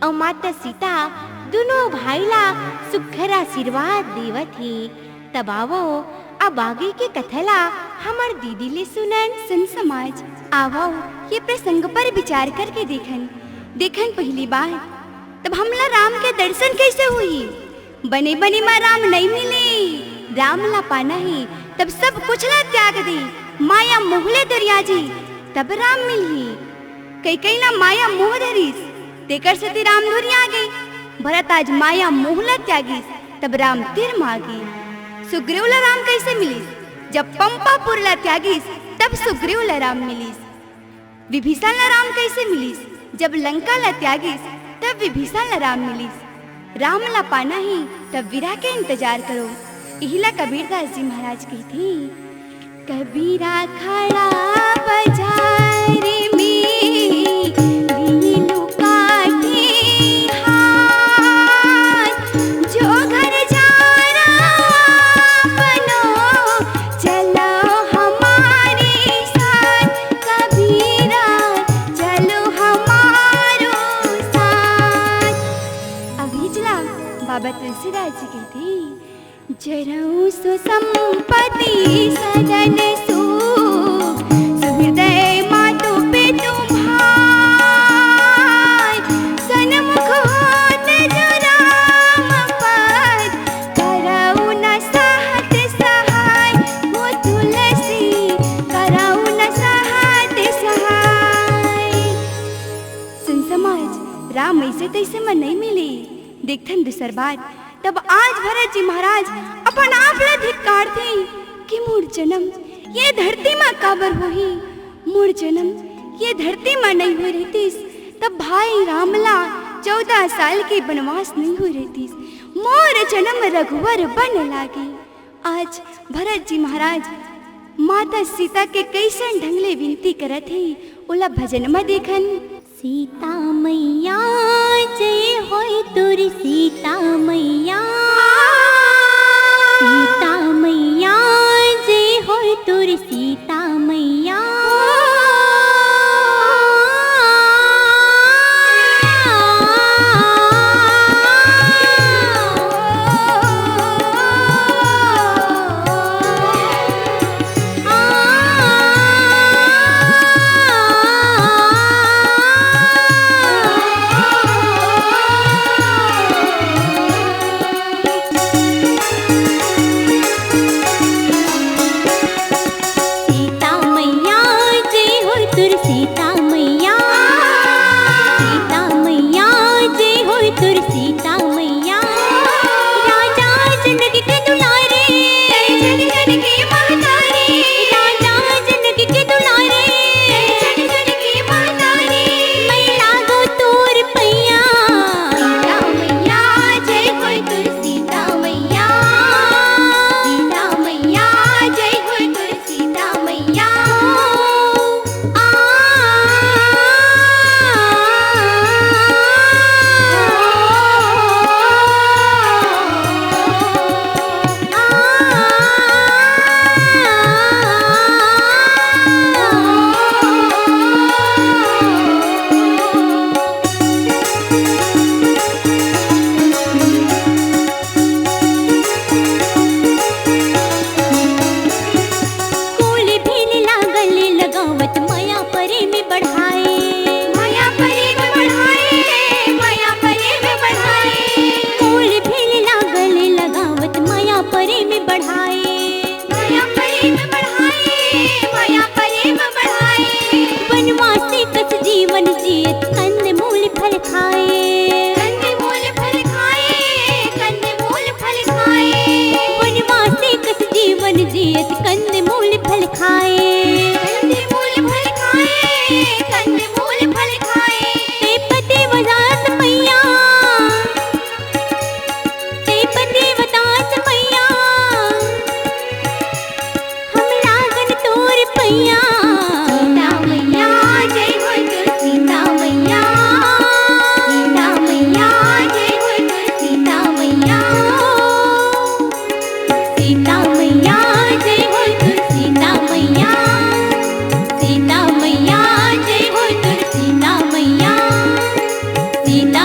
अउ माता सीता दूनों भाई ला सुघर आशीर्वाद देवत हे। तब आवो, अब आगे के कथा ला हमर दीदी ले सुनन। संत समाज, आवो, ये प्रसंग पर विचार करके देखन। देखन पहिली बात, तब हमला राम के दर्शन कइसे होही? बने बने मा राम नइ मिले। राम ला पाना हे, तब सब कुछ ला त्याग दे, माया मोह ले दुरिया जी, तब राम मिलही। कैकई ला माया मोह धरिस, तेकर सेती राम दुरिया गे। भरत आज माया मोह ला त्यागिस, तब राम तीर मा गे। सुग्रीव ला राम कइसे मिलिस? जब पंपापुर ला त्यागिस, तब सुग्रीव ला राम मिलिस। विभीषण ला राम कइसे मिलिस? जब लंका ला त्यागिस, तब विभीषण ला राम मिलिस। राम ला पाना हे, तब विरह के इंतजार करो। इही ला कबीरदास जी महाराज कहिथे, कबीरा खड़ा बाजार में, लीलू काटे हाथ, जो घर जाना बनो, चलो हमारे साथ। कबीरा, चलो हमारो साथ। अभी चला बाबा तुलसीदास जी कहिथे, जरऊ सो संपत्ति सदन सुख, सुहृदय मातु पितु भाई, सन्मुख होत जो राम पद, करऊ न सहत सहाय। हो तुलसी, करऊ न सहत सहाय। सुन समाज, राम अइसे तइसे म नइ मिले। देखथन दूसर बात, तब आज भरत जी महाराज अपन आप ला धिक्कारथे कि मोर जनम ये धरती म काबर होही? मोर जनम ये धरती म नइ होय रहितिस, तब भाई राम ला चौदह साल के बनवास नइ होय रहितिस। मोर जनम रघुवर बन लागे। आज भरत जी महाराज माता सीता के कइसन ढंग ले विनती करत हे, ओला भजन म देखन। सीता मैया जय होय तोर सीता मैया, सीता मैया जय होय तोर सीता मैया।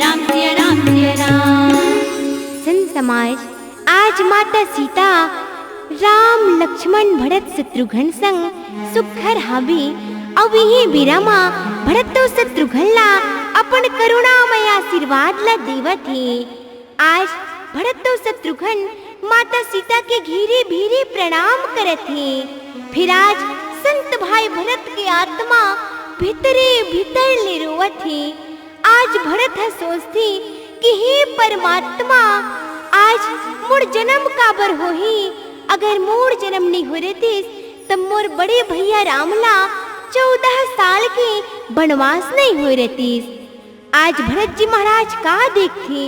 राम, सिया राम, सिया राम। संत समाज, आज माता सीता राम, लक्ष्मण, भरत, शत्रुघ्न संग सुग्घर हाबे, अउ इही बेरा म भरत अउ शत्रुघ्न ला अपन करुणामय आशीर्वाद ला देवत हे। आज भरत अउ शत्रुघ्न माता सीता के घीरे भीरे प्रणाम करत हे। फिर आज संत भाई भरत के आत्मा भीतरे भीतर ले रोवत हे। आज भरत ह सोचथे कि हे परमात्मा, आज मोर जन्म काबर होही? अगर मोर जन्म नइ होय रहितिस, त मोर बड़े भैया राम ला चौदह साल के बनवास नइ होय रहितिस। आज भरत जी महाराज का देखथे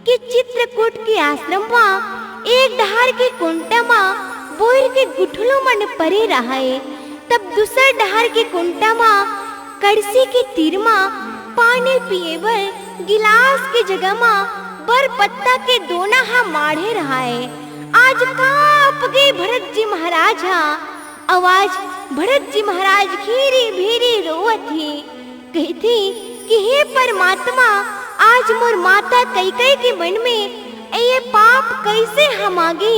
कि चित्रकूट के आश्रम म एक डहार के कोंटा म बोइर के गुठलू मन परे रहय, तब दूसर डहार के कोंटा म कड़सी के तीर म पानी पिए बर गिलास के जगह म बर पत्ता के दोना ह माढ़े रहय। आज कांप गे भरत जी महाराज ह। अउ आज भरत जी महाराज घेरी भेरी रोवत हे, कहिथे कि हे परमात्मा, आज मोर माता कैकई के मन में ये पाप कैसे हमा गे,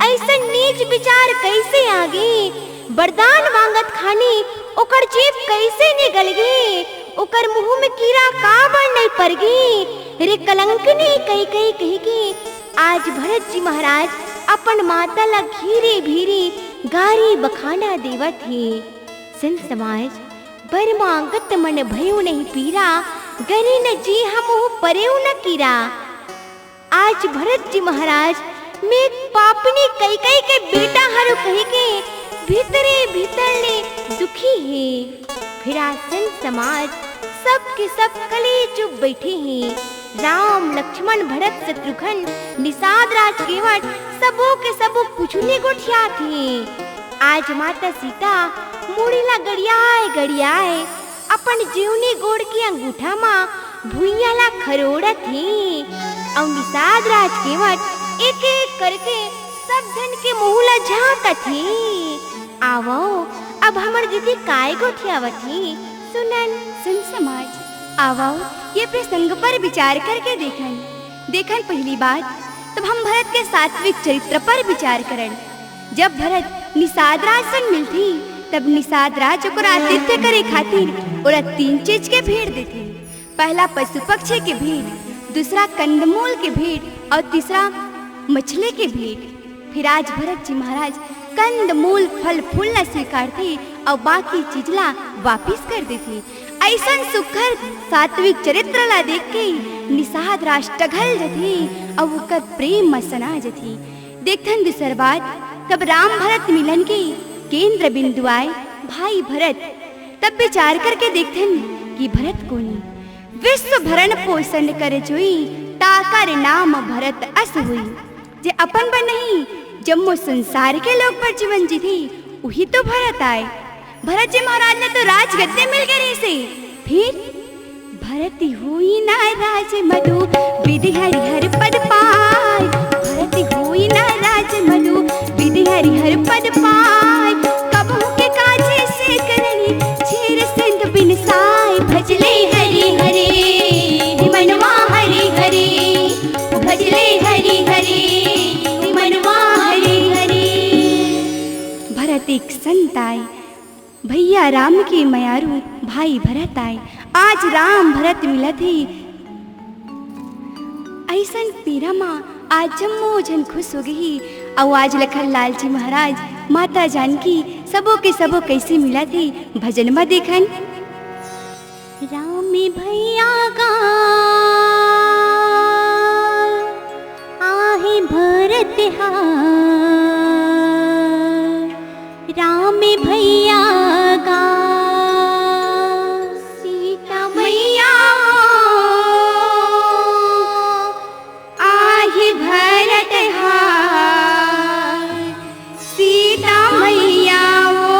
अइसन नीच विचार कैसे आ गे? बरदान मांगत खानी ओकर जीभ कैसे निगल गे? ओकर मुंह में कीरा काबर नइ पर गे? रे कलंकनी कैकई कहिके आज भरत जी महाराज अपन माता ला घीरे भीरे गारी बखाना देवत हे। संत समाज, बर मांगत मन भयउ नहीं पीरा, गरे न जी हम ओह परेउ न कीरा। आज भरत जी महाराज में पापनी कैकई के बेटा हरव कहिके भीतरे भीतर ले दुखी हे। फिर आज संत समाज सब के सब कलेजुग बइठे हे। राम, लक्ष्मण, भरत, शत्रुघ्न, निषाद राज केवट सबो के सबो कुछु नइ गोठियात हे। आज माता सीता मुड़ी ला गड़ियाए गड़ियाए अपन जीवनी गोड़ के अंगूठा म भुइयां ला खरोड़त हे। अउ निषाद राज केवट एक एक करके सब झन के मुंह ला झांकत हे। आवव, अब हमर दीदी काय गोठियावत हे, सुनन। संत समाज, आवव, ये प्रसंग पर विचार करके देखन। देखन पहली बात, तब हम भरत के सात्विक चरित्र पर विचार करन। जब भरत निषाद राज संग मिलथे, तब निषाद राज ओकर आतिथ्य करे खातिर ओला तीन चीज के भेंट देथे। पहला पशु पक्षी के भेंट, दूसरा कंदमूल के भेंट अउ तीसरा मछली के भेंट। फिर आज भरत जी महाराज कंदमूल फल फूल ला स्वीकारथे अउ बाकी चीज ला वापिस कर देथे। अइसन सुघर सात्विक चरित्र ला देख के निषाद राज टघल जथे अउ ओकर प्रेम म सना जथे। देखथन दूसर बात, तब राम भरत मिलन के केंद्र बिंदु आय भाई भरत। तब विचार करके देखथन कि भरत कोन ए। विश्व भरण पोषण कर जोई, ताकर नाम भरत अस होई। जे अपन बर नहीं, जम्मो संसार के लोग बर जीवन जीथे, उही तो भरत आय। भरत जी महाराज ला तो राजगद्दी मिल गे रहिसे। फिर भरत होई ना राज मधु, विधि हरि हर पद पाय। भरत होई ना राज मधु, विधि हरि हर पद पाय। कबहु के काज से करनी, चीर सिंधु बिन साय। भजले हरि हरि, मनवा हरि हरि। भजले हरि हरि, मनवा हरि हरि। भरत एक संत आय, भैया राम के मयारू भाई भरत आय। आज राम भरत मिलत हे। अइसन पीरा मा आज जम्मो झन खुश हो गे हे। अउ आज लखन लाल जी महाराज, माता जानकी, सबो के सबो कइसे मिलत हे, भजन मा देखन। राम भैया गा आहे भरत हा राम भैया गा, सीता मैया वो, आहे भरत हा सीता मैया वो।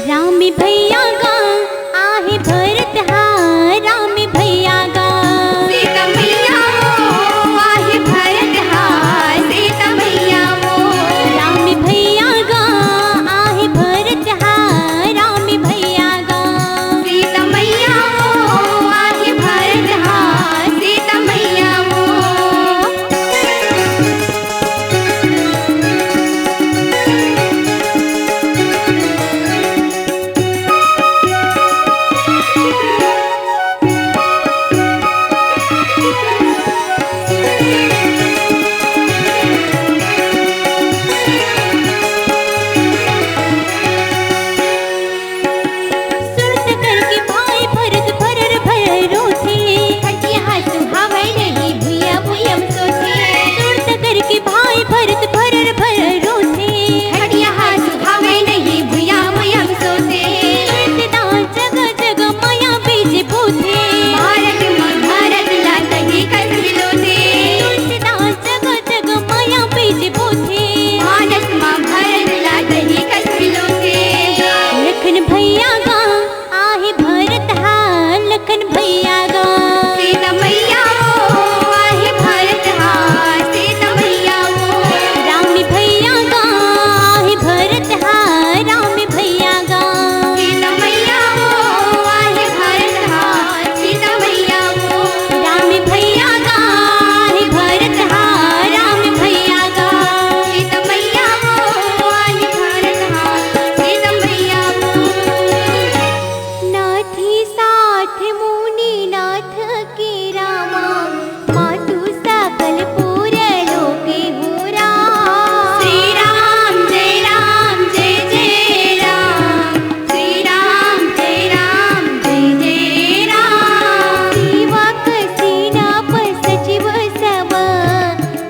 राम भैया गा आहे भरत हा, राम भैया गा। सीता मैया वो आहे भरत हा, सीता मैया वो। राम भैया गा आहे भरत हा, राम भैया गा। सीता मैया वो आहे भरत हा, सीता मैया वो। सुरत करके भाई भरत भरर भरर रोथे। खटिया हा सुहावय नहीं भुइया भुइयम सोथे। सुरत करके भाई भरत भरर भरर रोथे। खटिया हा सुहावय नहीं भुइया भुइयम सोथे। तुलसीदास जग जग माया बीज बोथे। भारत मा भरत ला तही कस मिलोथे। तुलसीदास जग जग माया बीज बोथे। भारत मा भरत ला तही कस मिलोथे। लखन भैया गा आहे भरत हा, लखन भैया गा। सीता मैया वो आहे भरत हा, सीता मैया वो। राम भैया गा आहे भरत हा, राम भैया गा। सीता मैया वो आहे भरत हा, सीता मैया वो। राम भैया गा आहे भरत हा, राम भैया गा। सीता मैया वो आहे भरत हा, सीता मैया वो। नाथी साथ मुनि नाथ के रामा, मातु सकल पुर लोके हो राम। श्री राम जय राम जय जय राम। श्री राम जय राम जय जय राम। सेवक सेनापति सचिव सब,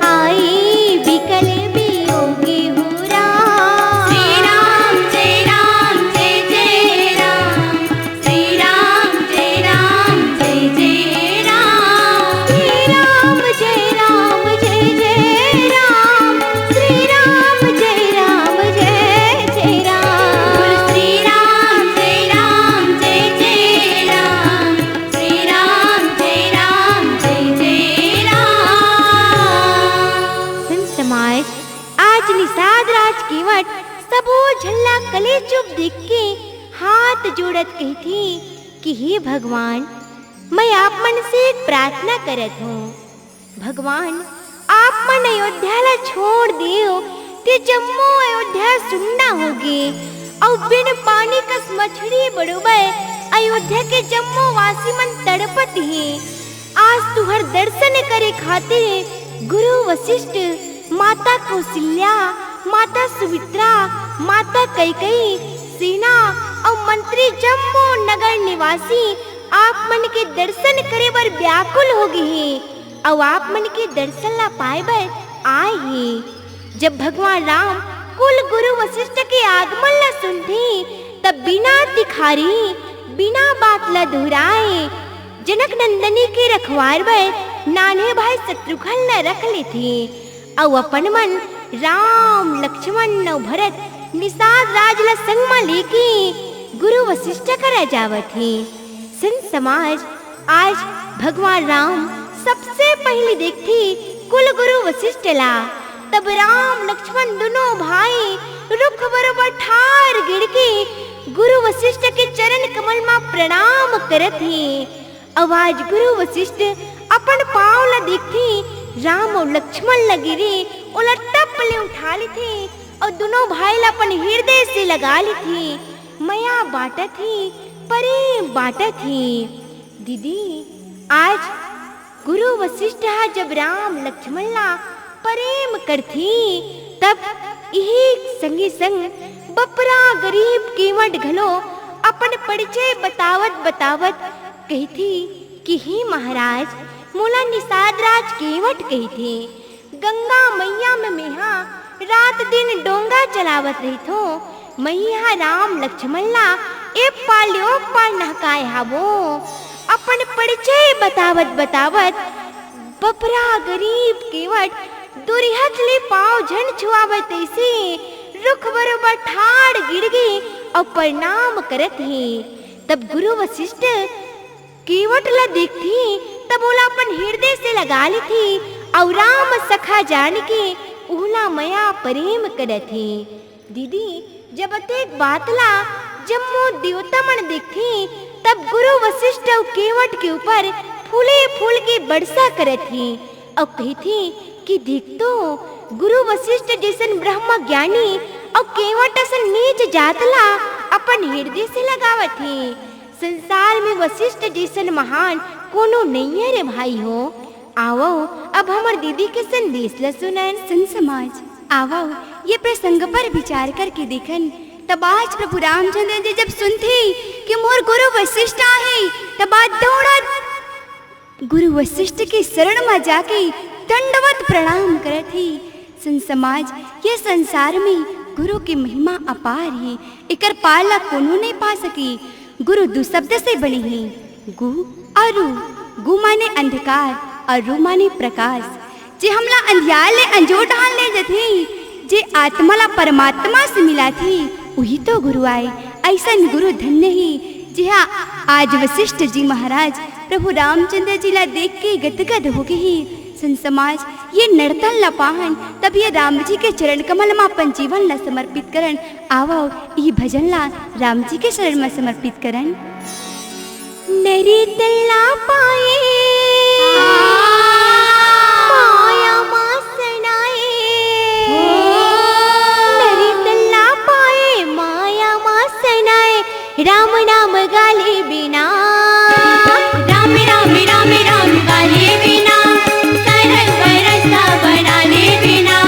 आई बिकल बियोगी हो राम। श्री राम जय राम जय जय राम। श्री राम जय राम जय जय राम। श्री राम जय राम जय जय राम। श्री राम जय राम जय जय राम। श्री राम जय राम जय जय राम। श्री राम जय राम जय जय राम। संत समाज, आज निषाद राज केवट सबो झन ला कलेचुप देख के हाथ जोड़त कहिथे कि हे भगवान, मैं आप मन से एक प्रार्थना करत हूँ। भगवान, आप मन अयोध्या ला छोड़ देव, ते जम्मो अयोध्या सुन्ना होगे, अउ बिन पानी कस मछरी बरोबर अयोध्या के जम्मो वासी मन तड़पत हे। आज तुहर दर्शन करे खातिर गुरु वशिष्ठ, माता कौशल्या, माता सुमित्रा, माता कैकेयी, सेना अउ मंत्री जम्मो नगर निवासी आप मन के दर्शन करे बर व्याकुल हो गे हे, अउ आप मन के दर्शन ला पाए बर आए हे। जब भगवान राम कुल गुरु वशिष्ठ के आगमन ला सुनथे, तब बिना तिखारे, बिना बात ला दोहराए, जनक नंदनी के रखवार बर नान्हे भाई शत्रुघ्न ला रख लेथे, अउ अपन मन राम, लक्ष्मण अउ भरत निषाद राज ला संग म लेके गुरु वशिष्ठ करा जावत हे। संत समाज, आज भगवान राम सबसे पहिली देखथे कुल गुरु वशिष्ठ ला। तब राम लक्ष्मण दुनों भाई रुख बरोबर ठार गिर के गुरु वशिष्ठ के चरण कमल म प्रणाम करत हे। अउ आज गुरु वशिष्ठ अपन पाँव ला देखथे, राम अउ लक्ष्मण ला गिरे, ओला टप ले उठा लेथे अउ दुनों भाई ला अपन हिरदे से लगा लेथे, मया बांटत हे, परेम बांटत हे। दीदी, आज गुरु वशिष्ठ ह जब राम लक्ष्मण ला परेम करथे, तब इही संगे संग बपरा गरीब केंवट घलो अपन परिचय बतावत बतावत कहिथे कि हे महाराज, मोला निषाद राज केंवट कहिथे। गंगा मइया में मेहा रात दिन डोंगा चलावत रहिथों। मइहा राम लक्ष्मण ला ए पार ले ओ पार नहकाए हावों। अपन परिचय बतावत बतावत बपरा गरीब केंवट दुरिहत ले पांव झन छुआवय तइसे रुख बरोबर ठाड़ गिर गे अउ प्रणाम करत हे। तब गुरु वशिष्ठ केंवट ला देखथे, तब ओला अपन हिरदे से लगा लेथे अउ राम सखा जान के ओला मया परेम करत हे। दीदी, जब अतेक बात ला जम्मो देवता मन देखथे, तब गुरु वशिष्ठ अउ केंवट के ऊपर फूले फूल के बरसा करत हे अउ कहिथे कि देख तो, गुरु वशिष्ठ जइसन ब्रह्म ज्ञानी अउ केंवट असन नीच जात ला अपन हिरदे से लगावत हे। संसार में वशिष्ठ जइसन महान कोनो नइये रे भाई हो। आवव, अब हमर दीदी के संदेश ल सुनन। संत समाज, आवव, ये प्रसंग पर विचार करके देखन। तब आज प्रभु रामचंद्र जी जब सुनथे कि मोर गुरु वशिष्ठ आहे, तब आज दौड़त गुरु वशिष्ठ के शरण म जाके दंडवत प्रणाम करत हे। संत समाज, ये संसार में गुरु के महिमा अपार हे, एकर पार ला कोनो नइ पा सके। गुरु दू शब्द से बने हे, गु अउ रु। गु माने अंधकार अउ रु माने प्रकाश। जे हमला अंधियार ले अंजोर डहान ले जथे, जे आत्मा ला परमात्मा से मिलाथे, उही तो गुरु आय। अइसन गुरु धन्य हे, जेहा आज वशिष्ठ जी महाराज प्रभु रामचंद्र जी ला देख के गदगद हो गे हे। संत समाज, ये नड़तन ला पाहन, तब ये राम जी के चरण कमल म अपन जीवन ला समर्पित करन। आवव, ई भजन ला राम जी के शरण म समर्पित करन। नरी तल्ला पाए, माया मा सनाए। नरी तल्ला पाए, माया मा सनाए। राम नाम गाले बिना, राम, राम, राम, राम गाले बिना, सरल परस्ता बना ले बिना।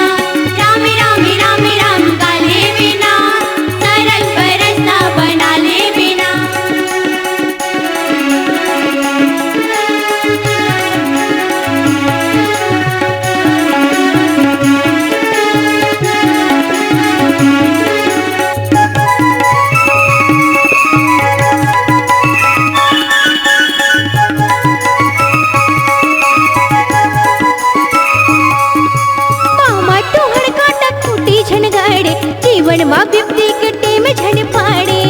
राम, राम, राम, राम गाले बिना, सरल परस्ता बना ले बिना। पामा तोहर कांटा खूंटी झन गाड़े, जीवन मा बिपदी के टेम झन पाड़े।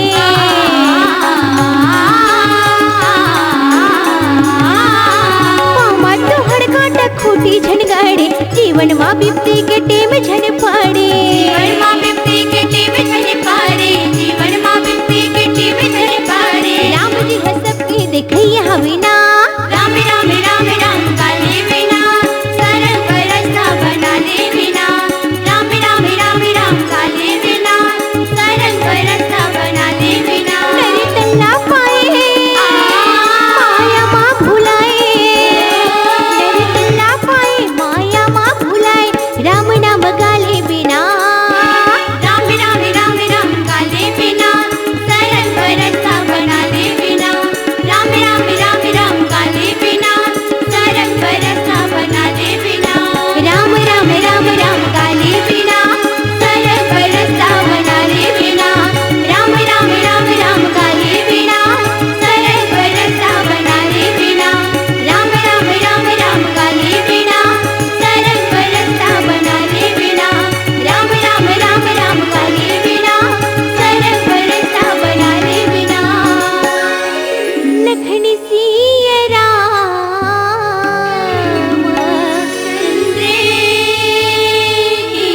पामा तोहर कांटा खूंटी झन गाड़े, जीवन मा बिपदी के टेम झन पाड़े। जीवन मा बिपदी के टेम झन पाड़े, जीवन मा बिपदी के टेम झन पाड़े। राम जी ह सबके देखइया हवे ना। राम, राम, राम, राम काले बिना, सरल परस्ता बना ले बिना। राम, राम, राम, राम काले बिना, सरल परस्ता बना ले बिना। नरी तल्ला पाए, आ, माया मा भुलाए। नरी तल्ला पाए, माया मा भुलाए। राम नाम गाले बिना। राम, राम, राम, राम गाले बिना, सरल परस्ता बना ले बिना। राम, राम, राम, राम गाले बिना, सरल परस्ता बना ले बिना। राम, राम, राम, राम गाले बिना, सरल परस्ता बना ले बिना। राम, राम, राम, राम गाले बिना, सरल परस्ता बना ले बिना। राम, राम, राम, राम गाले बिना, सरल परस्ता बना ले बिना। राम, राम, राम, राम गाले बिना, सरल परस्ता बना ले बिना। लखन सिया रामचंद्र की